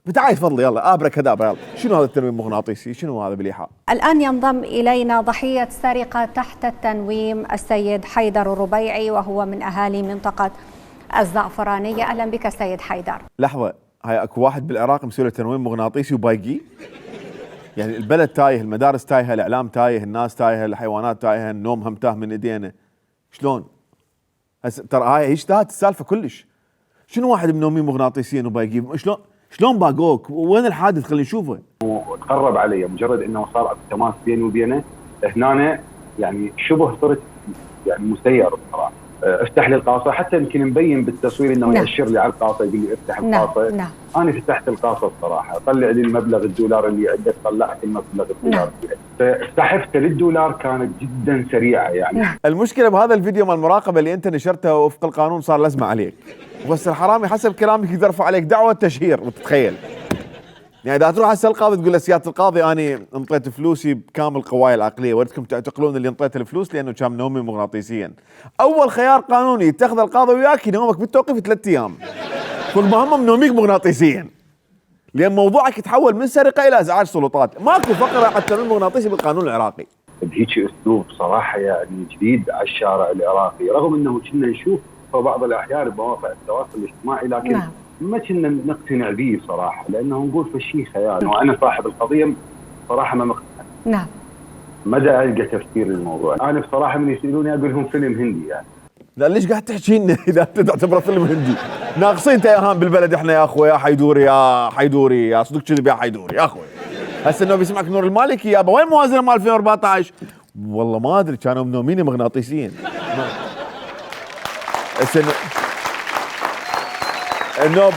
بتعالي تفضلي يلا ابركدابرا يلا. شنو هذا التنويم المغناطيسي؟ شنو هذا بالايحاء؟ الآن ينضم إلينا ضحية سرقة تحت التنويم السيد حيدر الربيعي، وهو من أهالي منطقة الزعفرانية. أهلا بك سيد حيدر. لحظة، هاي اكو واحد بالعراق مسوي له تنويم مغناطيسي وبايقي؟ يعني البلد تايه، المدارس تايهه، الاعلام تايه، الناس تايهه، الحيوانات تايهه، النوم هم تاه من ايدينا. شلون؟ هسه ترى هاي هيش تاهت السالفه كلش. شنو واحد منومين مغناطيسيا وبايقي؟ شلون باقوك؟ وين الحادث؟ خلينا نشوفه. وتقرب علي مجرد انه صار تماس بيني وبينه هنا، يعني شبه صرت يعني مسير بصراحه. افتح لي القاصه، حتى يمكن مبين بالتصوير انه يأشر لي على القاصه، يقول لي افتح القاصه. نعم. انا فتحت القاصه الصراحه، طلع لي المبلغ الدولار اللي عندك، طلعت المبلغ الدولار سحبت للدولار كانت جدا سريعه يعني. المشكله بهذا الفيديو مال المراقبه اللي انت نشرته وفق القانون صار لازمه عليك، بس الحرامي حسب كلامك يقدر يرفع عليك دعوه تشهير. وتتخيل يعني اذا تروح هسه القاضي تقول له سياده القاضي اني انطيت فلوسي بكامل قواي العقليه، ودكم تعتقلون اللي انطيت الفلوس لانه كان نومي مغناطيسيا. اول خيار قانوني يتخذ القاضي وياك ينومك بالتوقيف 3 ايام. فالمهم منوميك مغناطيسيا، لان موضوعك يتحول من سرقه الى ازعاج سلطات. ماكو فقره على التنويم المغناطيسي بالقانون العراقي. بهيك اسلوب صراحه يعني جديد على الشارع العراقي، رغم انه كنا نشوف في بعض الاحيان بمواقع التواصل الاجتماعي، لكن ما كنا نقتنع به صراحه، لانه نقول فشي خيال، وانا صاحب القضيه صراحه ما مقتنع. نعم. مدى القى تفكير الموضوع، انا بصراحه من يسالوني اقول لهم فيلم هندي يعني. لا ليش قاعد تحكي لنا اذا تعتبره فيلم هندي؟ ناقصين تيهان بالبلد احنا يا اخوي، يا حيدوري يا حيدوري يا صدق كذب يا حيدوري يا اخوي. هسه انه بيسمعك نور المالكي يابا وين موازنه مال 2014؟ والله ما ادري كانوا منومين مغناطيسيين. هسه انه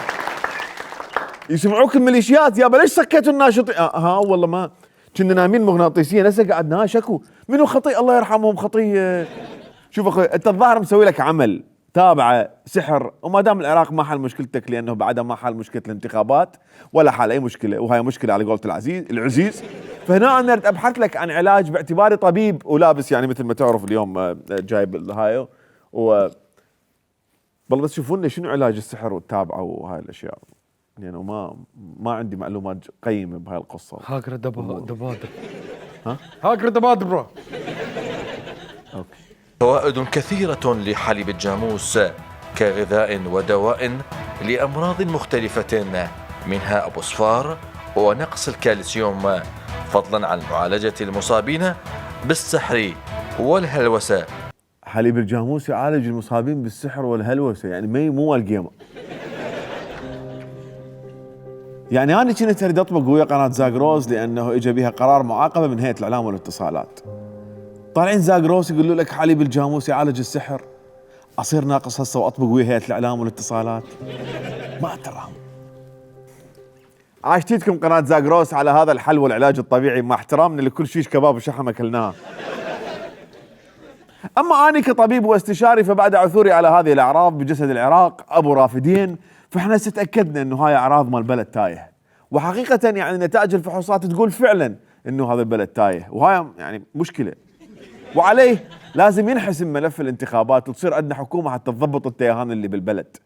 يسمعوك الميليشيات يابا ليش سكيتوا الناشطين؟ ها والله ما كنا نايمين مغناطيسيا. هسه قاعد ناشكوا منو خطي الله يرحمهم خطيه. شوف اخوي انت الظاهر مسوي لك عمل تابعه سحر، وما دام العراق ما حل مشكلتك لانه بعدها ما حل مشكله الانتخابات ولا حل اي مشكله، وهاي مشكله على قولة العزيز. فهنا انا ابحث لك عن علاج باعتباري طبيب ولابس يعني مثل ما تعرف اليوم جايب هاي و بالله بس شوفوا لنا شنو علاج السحر والتابعه وهاي الاشياء، يعني ما عندي معلومات قيمه بهاي القصه. هاكر دبادر ها هاكر دبادر. اوكي. فوائد كثيرة لحليب الجاموس كغذاء ودواء لأمراض مختلفة، منها البوسفار ونقص الكالسيوم، فضلا عن معالجة المصابين بالسحر والهلوسة. حليب الجاموس يعالج المصابين بالسحر والهلوسة، يعني مو القيمة. يعني أنا كنت أريد أطبق ويا قناة زاغروس لأنه إجا بها قرار معاقبة من هيئة الإعلام والاتصالات. طالعين زاغروس يقولوا لك حليب الجاموس يعالج السحر. اصير ناقص هسه واطبق ويا هيئه الاعلام والاتصالات؟ ما تراهم. عاشتيتكم قناه زاغروس على هذا الحل والعلاج الطبيعي، مع احترامنا لكل شيش كباب وشحم اكلناه. اما اني كطبيب واستشاري، فبعد عثوري على هذه الاعراض بجسد العراق ابو رافدين، فاحنا تاكدنا انه هاي اعراض مال بلد تايه، وحقيقه يعني نتائج الفحوصات تقول فعلا انه هذا البلد تايه، وهاي يعني مشكله، وعليه لازم ينحسم ملف الانتخابات وتصير عندنا حكومه حتى تضبط التيهان اللي بالبلد.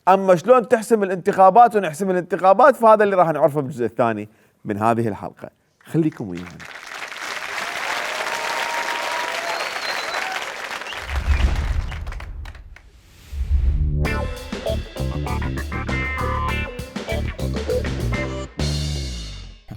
اما شلون تحسم الانتخابات ونحسم الانتخابات، فهذا اللي راح نعرفه بالجزء الثاني من هذه الحلقه، خليكم ويانا.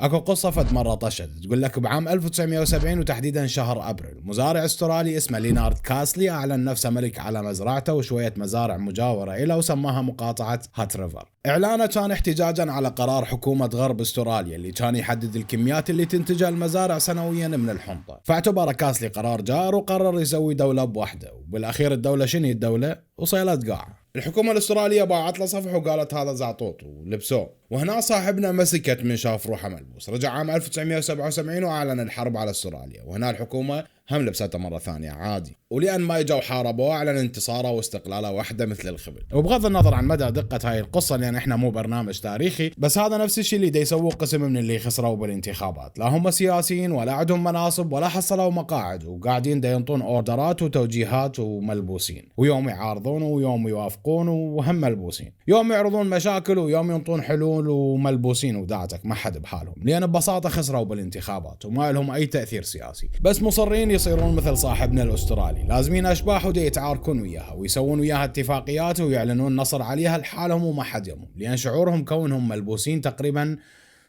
اكو قصه فد مره طشت تقول لك بعام 1970 وتحديدا شهر ابريل، مزارع استرالي اسمه لينارد كاسلي اعلن نفسه ملك على مزرعته وشويه مزارع مجاوره له وسماها مقاطعه هات ريفر. اعلانه كان احتجاجا على قرار حكومه غرب استراليا اللي كان يحدد الكميات اللي تنتجها المزارع سنويا من الحنطه، فاعتبر كاسلي قرار جار وقرر يسوي دوله بوحده، وبالاخير الدوله شنو الدوله؟ وصيلت قاع. الحكومة الاسترالية باعت له صفح وقالت هذا زعطوط ولبسوه، وهنا صاحبنا مسكت من شاف روحه ملبوس. رجع عام 1977 واعلن الحرب على استراليا، وهنا الحكومة هم لبسته مرة ثانية عادي، ولأن ما اجوا حاربوه اعلن انتصاره واستقلاله وحده مثل الخبل. وبغض النظر عن مدى دقة هاي القصة، لأن احنا مو برنامج تاريخي، بس هذا نفس الشيء اللي دا يسووه قسم من اللي خسروا بالانتخابات، لا هم سياسيين ولا عندهم مناصب ولا حصلوا مقاعد، وقاعدين دا ينطون اوردرات وتوجيهات وملبوسين، ويوم يعارضون ويوم يوافقون وهم ملبوسين، يوم يعرضون مشاكل ويوم ينطون حلول وملبوسين وداعتك ما حد بحالهم، لأن ببساطة خسروا بالانتخابات وما لهم أي تأثير سياسي، بس مصرين يصيرون مثل صاحبنا الأسترالي، لازمين أشباح ودي يتعاركون وياها ويسوون وياها اتفاقيات ويعلنون نصر عليها لحالهم وما حد يمهم، لأن شعورهم كونهم ملبوسين تقريبا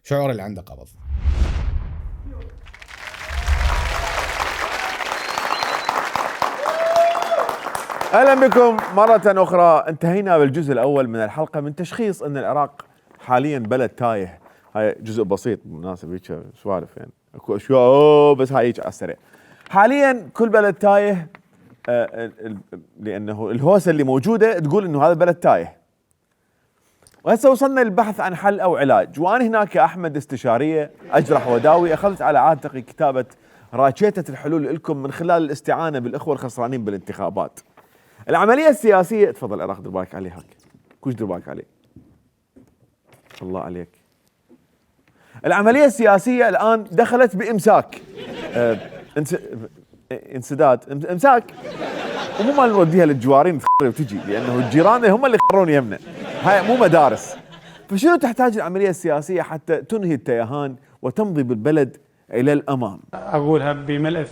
شعور اللي عنده قبض. اهلا بكم مرة اخرى. انتهينا بالجزء الاول من الحلقة من تشخيص ان العراق حاليا بلد تايه. هاي جزء بسيط بالمناسبة، هيك سوالف يعني اكو اشياء بس هاي هيك على السريع. حاليا كل بلد تايه لانه الهوسة اللي موجودة تقول انه هذا بلد تايه. وهسه وصلنا للبحث عن حل او علاج، وانا هناك احمد استشارية اجرح وداوي اخذت على عاتقي كتابة راشيتة الحلول لكم من خلال الاستعانة بالاخوة الخسرانين بالانتخابات. العملية السياسية، تفضل عراق دير بالك عليه، هاك كوش دير بالك عليه، الله عليك. العملية السياسية الآن دخلت بإمساك، انسداد، إمساك، ومو مال نوديها للجوارين وتجي، لأنه الجيران هم اللي يخرون يمنا، هاي مو مدارس. فشنو تحتاج العملية السياسية حتى تنهي التيهان وتمضي بالبلد إلى الأمام؟ أقولها بملء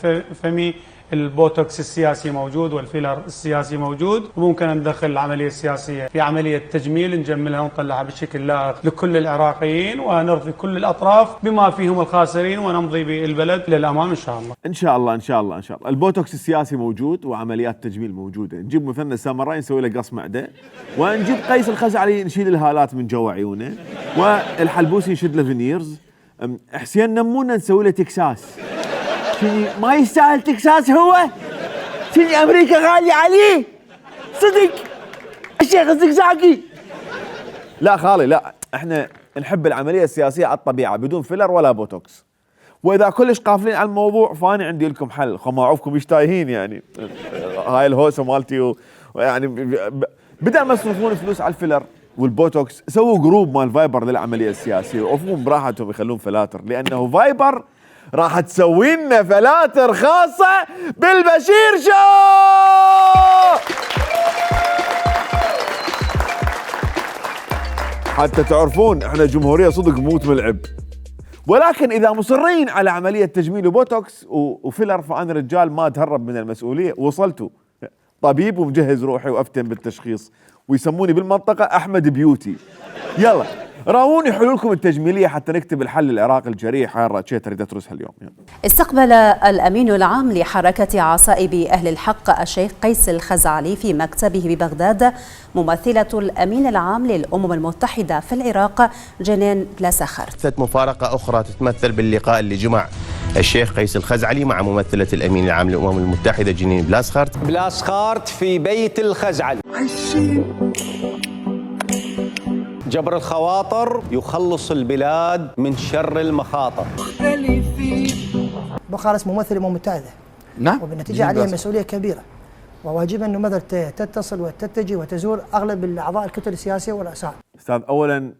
فمي، البوتوكس السياسي موجود والفيلر السياسي موجود، وممكن ندخل العملية السياسية في عملية تجميل نجملها ونطلعها بشكل لائق لكل العراقيين ونرضي كل الأطراف بما فيهم الخاسرين، ونمضي بالبلد للأمام إن شاء الله. إن شاء الله إن شاء الله إن شاء الله. البوتوكس السياسي موجود وعمليات تجميل موجودة. نجيب مثنى سامراي نسوي له قص معدة، ونجيب قيس الخزعلي نشيل الهالات من جوا عيونه، والحلبوسي نشد له فينيرز، حسين نمونة نسوي له تكساس. شني ما يستاهل تكساس هو؟ شني امريكا غالية عليه؟ صدق الشيخ الزقزاقي. لا خالي لا، احنا نحب العملية السياسية على الطبيعة بدون فيلر ولا بوتوكس. واذا كلش قافلين على الموضوع فانا عندي لكم حل، ما اعوفكم ايش تايهين يعني. هاي الهوسة مالتي ويعني بدل ما يصرفون فلوس على الفيلر والبوتوكس، سووا جروب مال فايبر للعملية السياسية وعوفوهم براحتهم يخلون فلاتر، لانه فايبر راح تسوي لنا فلاتر خاصة بالبشير شو. حتى تعرفون احنا جمهورية صدق موت ملعب، ولكن اذا مصرين على عملية تجميل وبوتوكس وفيلر فانا رجال ما اتهرب من المسؤولية. وصلتوا طبيب ومجهز روحي وافتن بالتشخيص، ويسموني بالمنطقة احمد بيوتي. يلا راوني حلولكم التجميلية حتى نكتب الحل العراقي الجريح. هاي الراتشية تريد ترسها اليوم. استقبل الأمين العام لحركة عصائب أهل الحق الشيخ قيس الخزعلي في مكتبه ببغداد ممثلة الأمين العام للأمم المتحدة في العراق جنين بلاسخر. مفارقة أخرى تتمثل باللقاء اللي جمع الشيخ قيس الخزعلي مع ممثلة الأمين العام للأمم المتحدة جنين بلاسخارت. بلاسخارت في بيت الخزعلي. جبر الخواطر يخلص البلاد من شر المخاطر. بوخارست ممثل الأمم المتحدة. نعم. وبالنتيجة عليه مسؤولية كبيرة، وواجب أنه مثلا تتصل وتتجه وتزور أغلب الأعضاء الكتل السياسية والأحزاب. أستاذ، أولا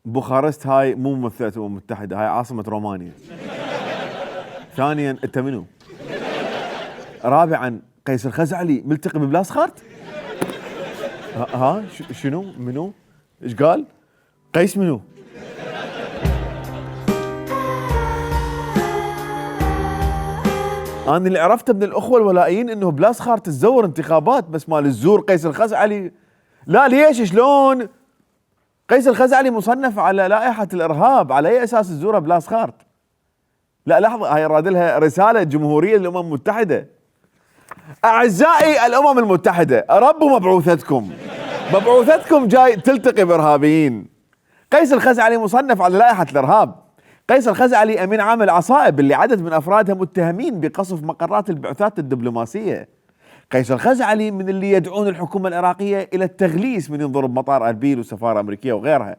بوخارست هاي مو ممثلة الأمم المتحدة، هاي عاصمة رومانيا. ثانيا أنت منو؟ رابعا قيس الخزعلي ملتقي ببلاسخارت؟ ها شنو؟ منو؟ ايش قال؟ قيس منو؟ أنا اللي عرفته من الأخوة الولائيين إنه بلاسخارت تزور انتخابات، بس مال الزور قيس الخزعلي لا. ليش؟ شلون؟ قيس الخزعلي مصنف على لائحة الإرهاب، على أي أساس تزوره بلاسخارت؟ لا لحظة، هاي راد لها رسالة جمهورية للأمم المتحدة. أعزائي الأمم المتحدة، ربوا مبعوثتكم، مبعوثتكم جاي تلتقي بإرهابيين. قيس الخزعلي مصنف على لائحة الإرهاب. قيس الخزعلي أمين عام العصائب اللي عدد من أفرادها متهمين بقصف مقرات البعثات الدبلوماسية. قيس الخزعلي من اللي يدعون الحكومة العراقية إلى التغليس من ينضرب مطار أربيل والسفارة الأمريكية وغيرها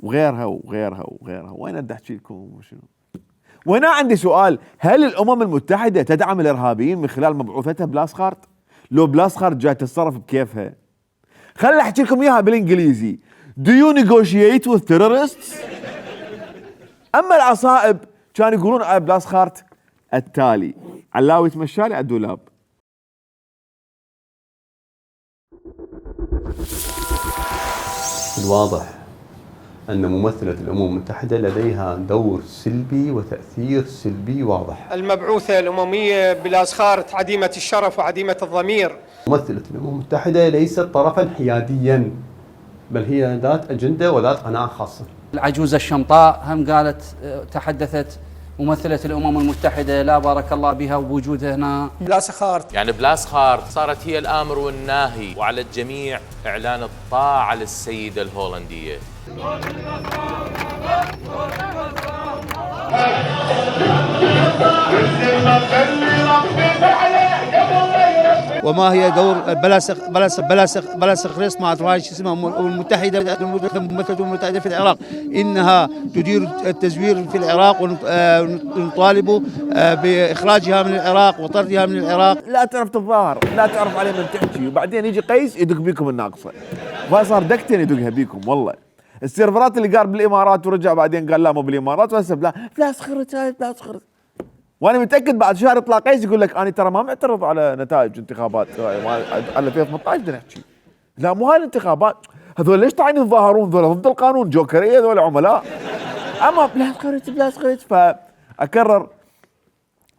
وغيرها وغيرها وغيرها. وين بدي أحكي لكم وشنو؟ وهنا عندي سؤال، هل الأمم المتحدة تدعم الإرهابيين من خلال مبعوثتها بلاسخارت؟ لو بلاسخارت جاي تتصرف بكيفها؟ خلي أحكي لكم إياها بالإنجليزي. Do you negotiate with terrorists؟ أما العصائب كانوا يقولون على بلاسخارت التالي: علاوي تمشالي على الدولاب. الواضح أن ممثلة الأمم المتحدة لديها دور سلبي وتأثير سلبي واضح. المبعوثة الأممية بلاسخارت عديمة الشرف وعديمة الضمير. ممثلة الأمم المتحدة ليست طرفا حياديا، بل هي ذات أجندة وذات قناعة خاصة. العجوزة الشمطاء هم قالت، تحدثت ممثلة الأمم المتحدة لا بارك الله بها وبوجودها هنا. بلاسخارت يعني بلاسخارت صارت هي الآمر والناهي، وعلى الجميع إعلان الطاعة للسيدة الهولندية. وما هي دور بلاسخارت مع شو اسمها الأمم المتحدة المتحدة في العراق؟ إنها تدير التزوير في العراق، ونطالب بإخراجها من العراق وطردها من العراق. لا تعرف تتظاهر، لا تعرف عليه من تحكي، وبعدين يجي قيس يدق بيكم الناقصة. فصار دقتين يدقها بيكم والله. السيرفرات اللي قال بالإمارات ورجع بعدين قال لا مو بالإمارات، وهسه بلاسخارت. وانا متاكد بعد شهر يطلع قيس يقول لك انا ترى ما معترض على نتائج انتخابات على 2018 بدنا نحكي. لا مو هاي الانتخابات، هذول ليش طالعين يتظاهرون؟ هذول ضد القانون، جوكريه هذول عملاء. اما بلاسخارت. فاكرر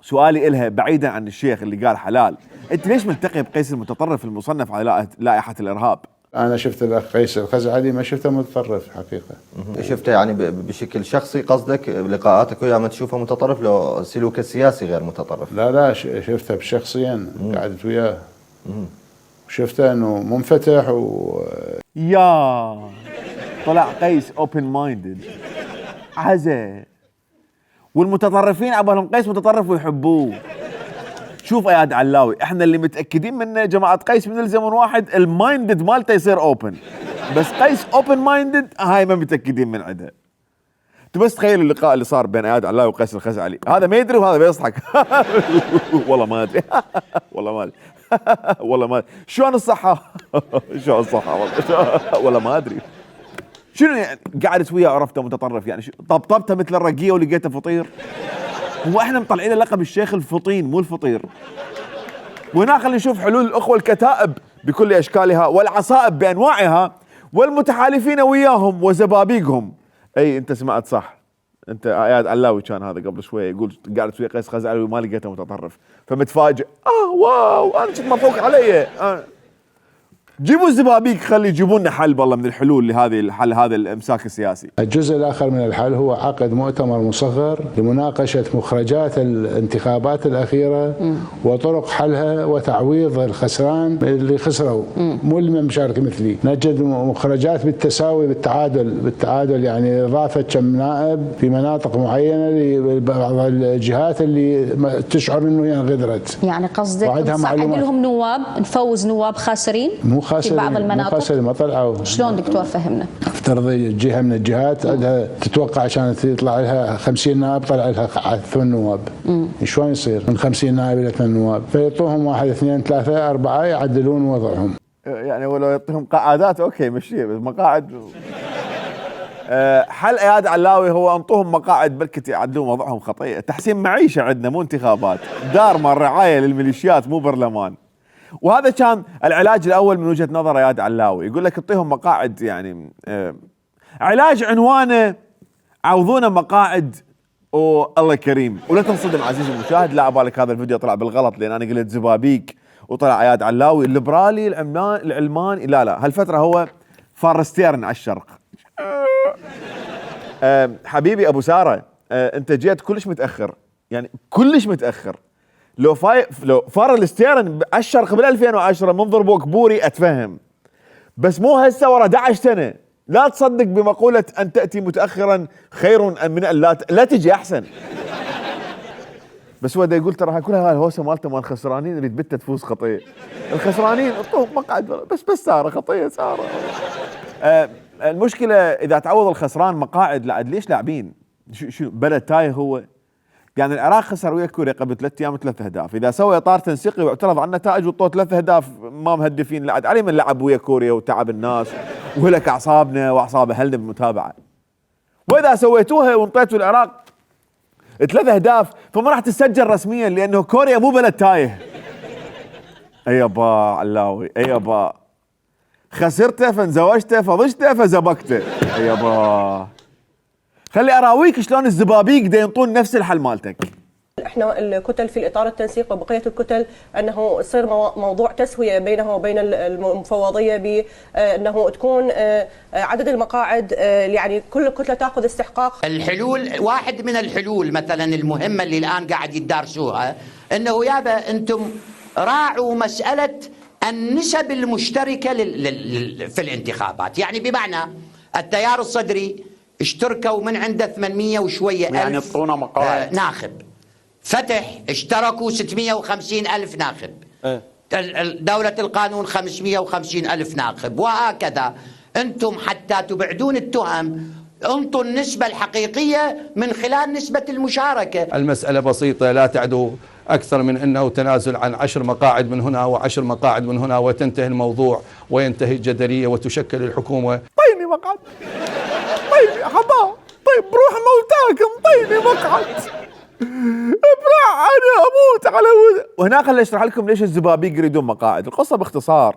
سؤالي إلها بعيدا عن الشيخ اللي قال حلال، انت ليش ملتقي بقيس المتطرف المصنف على لائحة الإرهاب؟ أنا شفت الأخ قيس الخزعلي، ما شفته متطرف حقيقة. شفته يعني بشكل شخصي قصدك بلقاءاتك وياه ما تشوفه متطرف، لو سلوكه السياسي غير متطرف؟ لا شفته شخصيا، قعدت وياه شفته أنه منفتح يا طلع قيس open minded عزة، والمتطرفين عبالهم قيس متطرف ويحبوه. شوف اياد علاوي، احنا اللي متاكدين منه جماعه قيس من الزمن واحد المايندد مالته يصير اوبن، بس قيس اوبن مايندد هاي ما متاكدين من عندها. انتوا بس تخيلوا اللقاء اللي صار بين اياد علاوي وقيس الخزعلي، هذا ما يدري وهذا بيضحك. والله ما ادري والله ما ادري شلون الصحه والله ما ادري شنو يعني. قعدت وياه عرفته متطرف يعني، طبطبته مثل الرقيه ولقيته فطير. هو احنا مطلعين لقب الشيخ الفطين مو الفطير. وهنا خلينا نشوف حلول الأخوة الكتائب بكل أشكالها والعصائب بأنواعها والمتحالفين وياهم وزبابيقهم. أي أنت سمعت صح، أنت اياد علاوي كان هذا قبل شوية يقول قاعد ويا قيس خزعلي وما لقيته متطرف، فمتفاجئ واو أنا كنت مفوق علي. جيبوا الزبابيك، خلي يجيبوا لنا حل والله من الحلول لهذه الحل هذا الامساك السياسي. الجزء الآخر من الحل هو عقد مؤتمر مصغر لمناقشة مخرجات الانتخابات الأخيرة وطرق حلها وتعويض الخسران اللي خسروا، مو اللي مشارك مثلي. نجد مخرجات بالتساوي بالتعادل يعني إضافة كم نائب في مناطق معينة لبعض الجهات اللي تشعر إنه هي انغدرت. يعني قصدك نصعد لهم نواب، نفوز نواب خاسرين في بعض المناطق؟ مو خاسرين، ما طلعوا. شلون دكتور فهمنا؟ افترض جهه من الجهات عندها تتوقع عشان يطلع لها 50 نائب، طلع لها 8 نواب. شلون يصير من 50 نائب الى 8 نواب؟ فيعطوهم 1 2 3 4 يعدلون وضعهم. يعني ولو يعطيهم قعادات اوكي مشي، بس مقاعد. حل اياد علاوي هو انطوهم مقاعد بلكت يعدلون وضعهم خطيه. تحسين معيشه عندنا مو انتخابات، دار مال رعايه للميليشيات مو برلمان. وهذا كان العلاج الاول من وجهه نظر اياد علاوي، يقول لك اعطيهم مقاعد يعني علاج عنوانه عوضونا مقاعد والله كريم. ولا تنصدم عزيزي المشاهد، لا ابالك هذا الفيديو طلع بالغلط لان انا قلت زبابيك وطلع اياد علاوي الليبرالي العلماني. لا هالفتره هو فارستيرن على الشرق. حبيبي ابو ساره، انت جيت كلش متاخر، يعني كلش متاخر. لو فار الستيرن على الشرق بال 2010 من ضربوك بوري اتفهم، بس مو هسه ورا 11 سنه. لا تصدق بمقوله ان تاتي متاخرا خير من ان لا تجي احسن. بس هو دا يقول ترى كلها الهوسه مالته مال الخسرانين اللي تبت تفوز خطيه. الخسرانين اعطوهم مقعد بس ساره خطيه ساره. المشكله اذا تعوض الخسران مقاعد، لا ليش لاعبين؟ شو بلد تايه هو؟ يعني العراق خسر ويا كوريا قبل 3 ايام 3 أهداف، اذا سوى اطار تنسيقي واعترض عن النتائج وطوا 3 أهداف ما مهدفين، لا علي من لعب ويا كوريا وتعب الناس وهلك اعصابنا واعصاب اهلنا بالمتابعه. واذا سويتوها وانطيتوا العراق 3 أهداف فما راح تسجل رسميا لانه كوريا مو بلد تايه. اي يابا علاوي، اي يابا خسرته فانزوجته فضجته فزبكته. اي يابا خلي اراويك شلون الزبابيك دا ينطون نفس الحل مالتك. احنا الكتل في الاطار التنسيق وبقيه الكتل انه يصير موضوع تسويه بينها وبين المفوضيه بانه تكون عدد المقاعد يعني كل كتله تاخذ استحقاق. الحلول، واحد من الحلول مثلا المهمه اللي الان قاعد يدارسوها انه يابا انتم راعوا مساله النسب المشتركه في الانتخابات، يعني بمعنى التيار الصدري اشتركوا من عنده 800 وشويه ألف يعني يعطونا مقاعد ناخب. فتح اشتركوا 650 ألف ناخب. دولة القانون 550 ألف ناخب، وهكذا. أنتم حتى تبعدون التهم انطوا النسبة الحقيقية من خلال نسبة المشاركة. المسألة بسيطة، لا تعدوا أكثر من أنه تنازل عن 10 مقاعد من هنا و10 مقاعد من هنا وتنتهي الموضوع وينتهي الجدلية وتشكل الحكومة. طيني مقعد، طيني حبا، طيب بروح موتاكم، طيني مقعد، بروح أنا أموت على وهنا خليني أشرح لكم ليش الزبابيك يريدون مقاعد. القصة باختصار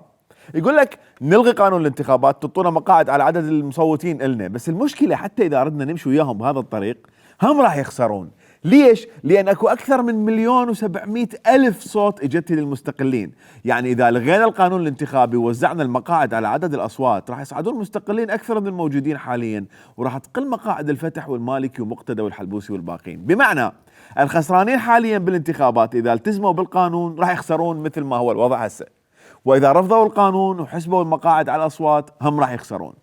يقول لك نلغي قانون الانتخابات، تعطونا مقاعد على عدد المصوتين إلنا، بس المشكلة حتى إذا أردنا نمشي وياهم بهذا الطريق هم راح يخسرون. ليش؟ لأن أكو أكثر من 1,700,000 صوت إجت للمستقلين. يعني إذا لغينا القانون الانتخابي ووزعنا المقاعد على عدد الأصوات راح يصعدون المستقلين أكثر من الموجودين حاليا، وراح تقل مقاعد الفتح والمالكي ومقتدى والحلبوسي والباقين. بمعنى الخسرانين حاليا بالانتخابات إذا التزموا بالقانون راح يخسرون مثل ما هو الوضع هسه، وإذا رفضوا القانون وحسبوا المقاعد على الأصوات هم راح يخسرون.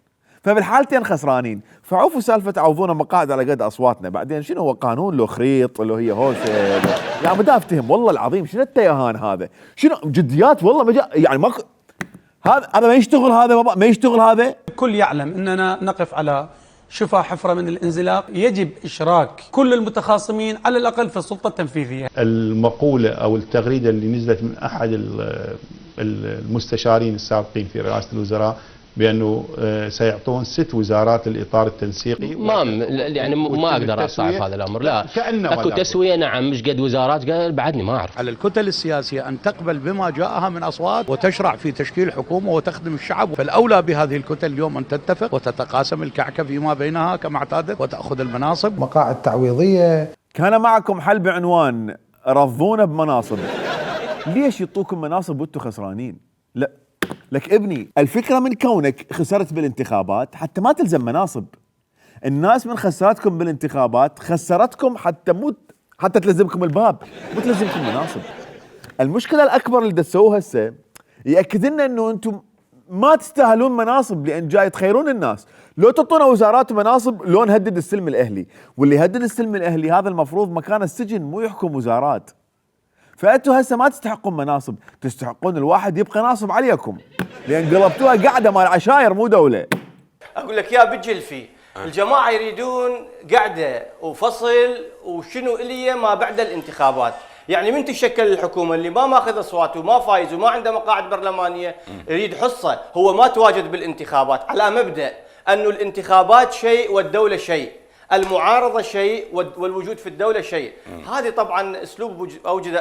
فبالحالتين خسرانين. فعوفوا سالفة عوضونا مقاعد على قد أصواتنا، بعدين شنو هو قانون لو خريط لو هي هوسة يعني بدي أفتهم والله العظيم شنو التيهان هذا، شنو جديات والله يعني ما هذا ما يشتغل، هذا ما يشتغل. هذا الكل يعلم أننا نقف على شفا حفرة من الانزلاق، يجب إشراك كل المتخاصمين على الأقل في السلطة التنفيذية. المقولة أو التغريدة اللي نزلت من أحد المستشارين السابقين في رئاسة الوزراء بأنه سيعطون 6 وزارات للإطار التنسيقي، ما يعني ما أقدر أصعب هذا الأمر. لا أكو تسوية نعم، مش قد وزارات قال بعدني ما أعرف. على الكتل السياسية أن تقبل بما جاءها من أصوات وتشرع في تشكيل حكومة وتخدم الشعب، فالأولى بهذه الكتل اليوم أن تتفق وتتقاسم الكعكة فيما بينها كما اعتادت وتأخذ المناصب. مقاعد تعويضية. كان معكم حل بعنوان رضونا بمناصب. ليش يعطوكم مناصب وانتم خسرانين؟ لا لك ابني الفكرة من كونك خسرت بالانتخابات حتى ما تلزم مناصب. الناس من خسرتكم بالانتخابات خسرتكم حتى تلزمكم الباب، مو تلزمكم مناصب. المشكلة الأكبر اللي تسووها هسه يأكد لنا انه انتم ما تستاهلون مناصب، لان جاي تخيرون الناس. لو تعطونا وزارات ومناصب لو نهدد السلم الاهلي، واللي يهدد السلم الاهلي هذا المفروض مكان السجن مو يحكم وزارات. فانتوا هسه ما تستحقون مناصب، تستحقون الواحد يبقى ناصب عليكم، لان قلبتوها قاعده مال عشاير مو دوله. اقول لك يا بجلفي، الجماعه يريدون قاعده وفصل وشنو الي ما بعد الانتخابات. يعني من تشكل الحكومه اللي ما ماخذ اصوات وما فايز وما عنده مقاعد برلمانيه يريد حصه، هو ما تواجد بالانتخابات على مبدا انه الانتخابات شيء والدوله شيء، المعارضه شيء والوجود في الدوله شيء. هذه طبعا اسلوب اوجد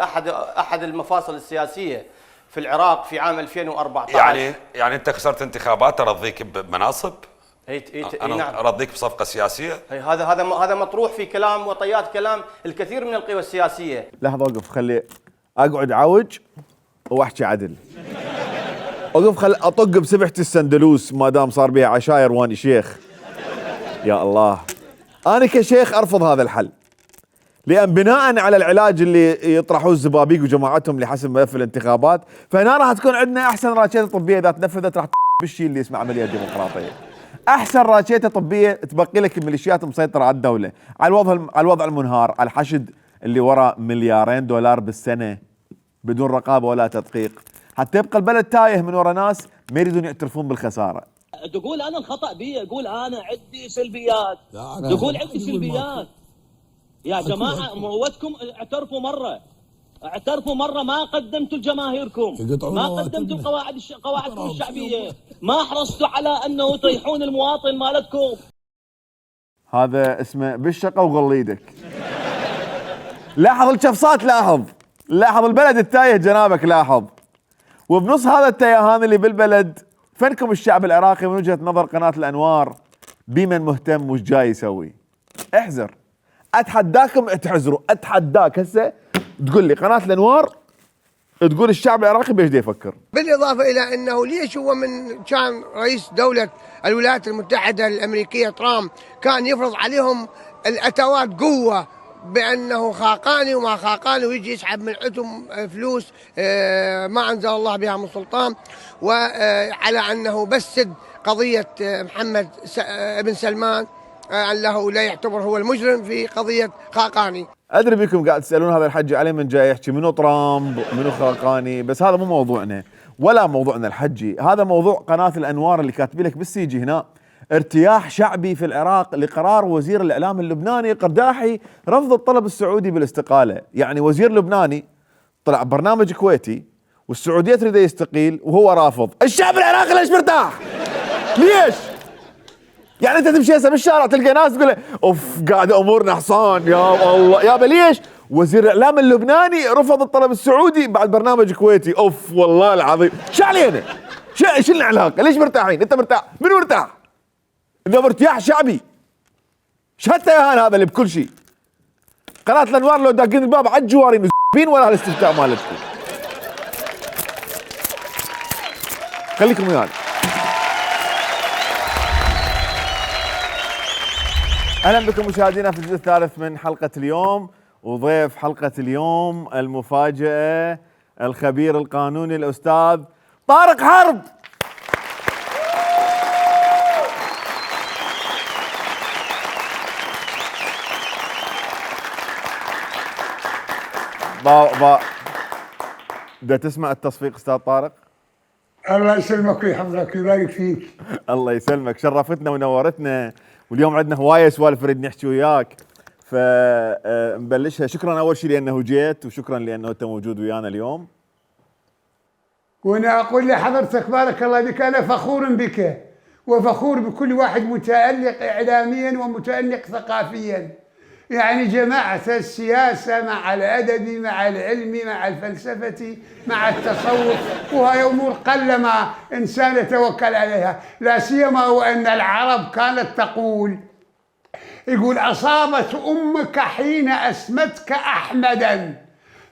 احد المفاصل السياسيه في العراق في عام 2014. يعني انت خسرت انتخابات ارضيك بمناصب؟ نعم. ارضيك بصفقه سياسيه؟ هذا مطروح في كلام وطيات كلام الكثير من القوى السياسيه. لحظه اوقف، خلي اقعد عوج واحكي عدل. اوقف خل اطق بسبحه السندلوس ما دام صار بها عشاير واني شيخ. يا الله، انا كشيخ ارفض هذا الحل، لان بناء على العلاج اللي يطرحوه الزبابيق وجماعتهم اللي حسب ملف الانتخابات، فهنا راح تكون عندنا احسن راشده طبيه اذا تنفذت راح بالشيء اللي اسمه عمليه ديمقراطيه. احسن راشده طبيه تبقي لك الميليشيات مسيطره على الدوله، على الوضع المنهار، على الحشد اللي ورا $2 مليار بالسنه بدون رقابه ولا تدقيق، حتى يبقى البلد تايه من ورا ناس ما يريدون يعترفون بالخساره. تقول انا الخطا بي، اقول انا عندي سلبيات، تقول عندي سلبيات. يا جماعه موتكم، اعترفوا مره ما قدمتوا لجماهيركم، ما قدمتوا قواعدكم الشعبيه، ما حرصتوا على انه تريحون المواطن مالتكم. هذا اسمه بالشقه وغل ايدك. لاحظ الشفصات، لاحظ البلد التايه جنابك، لاحظ. وبنص هذا التيهان اللي بالبلد فنكم الشعب العراقي من وجهه نظر قناه الانوار بمن مهتم وش جاي يسوي. احذر، اتحداكم تحذروا، اتحداك هسه تقول لي قناه الانوار تقول الشعب العراقي بايش يفكر. بالاضافه الى انه ليش هو من كان رئيس دوله الولايات المتحده الامريكيه ترامب كان يفرض عليهم الاتوات قوه بانه خاقاني وما خاقاني، ويجي يسحب من عندهم فلوس ما انزل الله بها من سلطان، وعلى انه بسد قضيه محمد بن سلمان انه لا يعتبر هو المجرم في قضيه خاقاني. ادري بكم قاعد تسالون هذا الحجي عليه من جاي يحكي منو ترامب منو خاقاني، بس هذا مو موضوعنا ولا موضوعنا الحجي، هذا موضوع قناه الانوار اللي كاتبين لك بالسيجي هنا. ارتياح شعبي في العراق لقرار وزير الاعلام اللبناني قرداحي رفض الطلب السعودي بالاستقاله. يعني وزير لبناني طلع برنامج كويتي والسعوديه تريد يستقيل وهو رافض. الشعب العراقي ليش مرتاح؟ ليش؟ يعني انت تمشي هسه بالشارع تلقى ناس تقول اوف قاعد امورنا حصان يا الله يابا. ليش؟ وزير الاعلام اللبناني رفض الطلب السعودي بعد برنامج كويتي. اوف والله العظيم، شو علينا؟ شو العلاقه؟ ليش مرتاحين؟ انت مرتاح؟ منو مرتاح؟ انه ارتياح شعبي. شو هالتيهان هذا اللي بكل شيء؟ قناه الانوار لو داقين الباب على الجوارين ولا هالاستفتاء مالتكم. خليكم ويانا. اهلا بكم مشاهدينا في الجزء الثالث من حلقه اليوم، وضيف حلقه اليوم المفاجاه الخبير القانوني الاستاذ طارق حرب. دا تسمع التصفيق استاذ طارق؟ الله يسلمك ويحفظك ويبارك فيك. الله يسلمك، شرفتنا ونورتنا، واليوم عندنا هوايه سوالف نريد نحكي وياك، فنبلشها. شكرا اول شيء لانه جيت، وشكرا لانه انت موجود ويانا اليوم. وانا اقول لحضرتك بارك الله بك، انا فخور بك وفخور بكل واحد متألق اعلاميا ومتألق ثقافيا. يعني جماعة السياسة مع الأدب مع العلم مع الفلسفة مع التصوف، وهي أمور قلما إنسان يتوكل عليها، لا سيما وأن العرب كانت تقول، يقول أصابت أمك حين أسمتك أحمدا،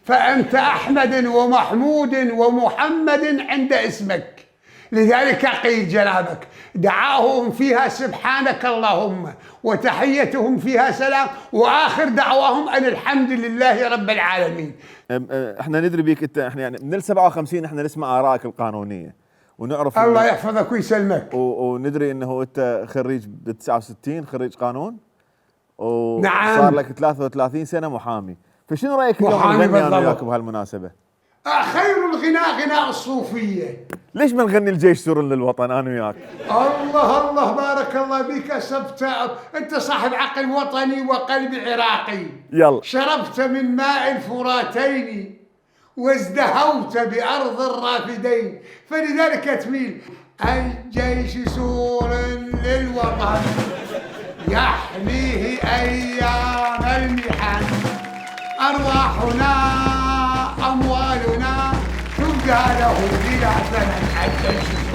فأنت أحمد ومحمود ومحمد عند اسمك. لذلك قيل جنابك دعاهم فيها سبحانك اللهم وتحيتهم فيها سلام وآخر دعواهم أن الحمد لله رب العالمين. احنا ندري بيك انت، احنا يعني من ال57 احنا نسمع آرائك القانونية ونعرف الله يحفظك ويسلمك، وندري انه انت خريج ب69 خريج قانون نعم، صار لك 33 سنة محامي، فشنو رأيك اليوم نغني انا وياك بهالمناسبة؟ خير الغناء غناء الصوفية. ليش ما نغني الجيش سور للوطن انا وياك؟ الله الله بارك الله بك، انت صاحب عقل وطني وقلب عراقي. يلا. شربت من ماء الفراتين وازدهوت بأرض الرافدين، فلذلك تميل الجيش سور للوطن يحميه أيام المحن، أرواحنا أموالنا تبدى له بلا ثمن الجيش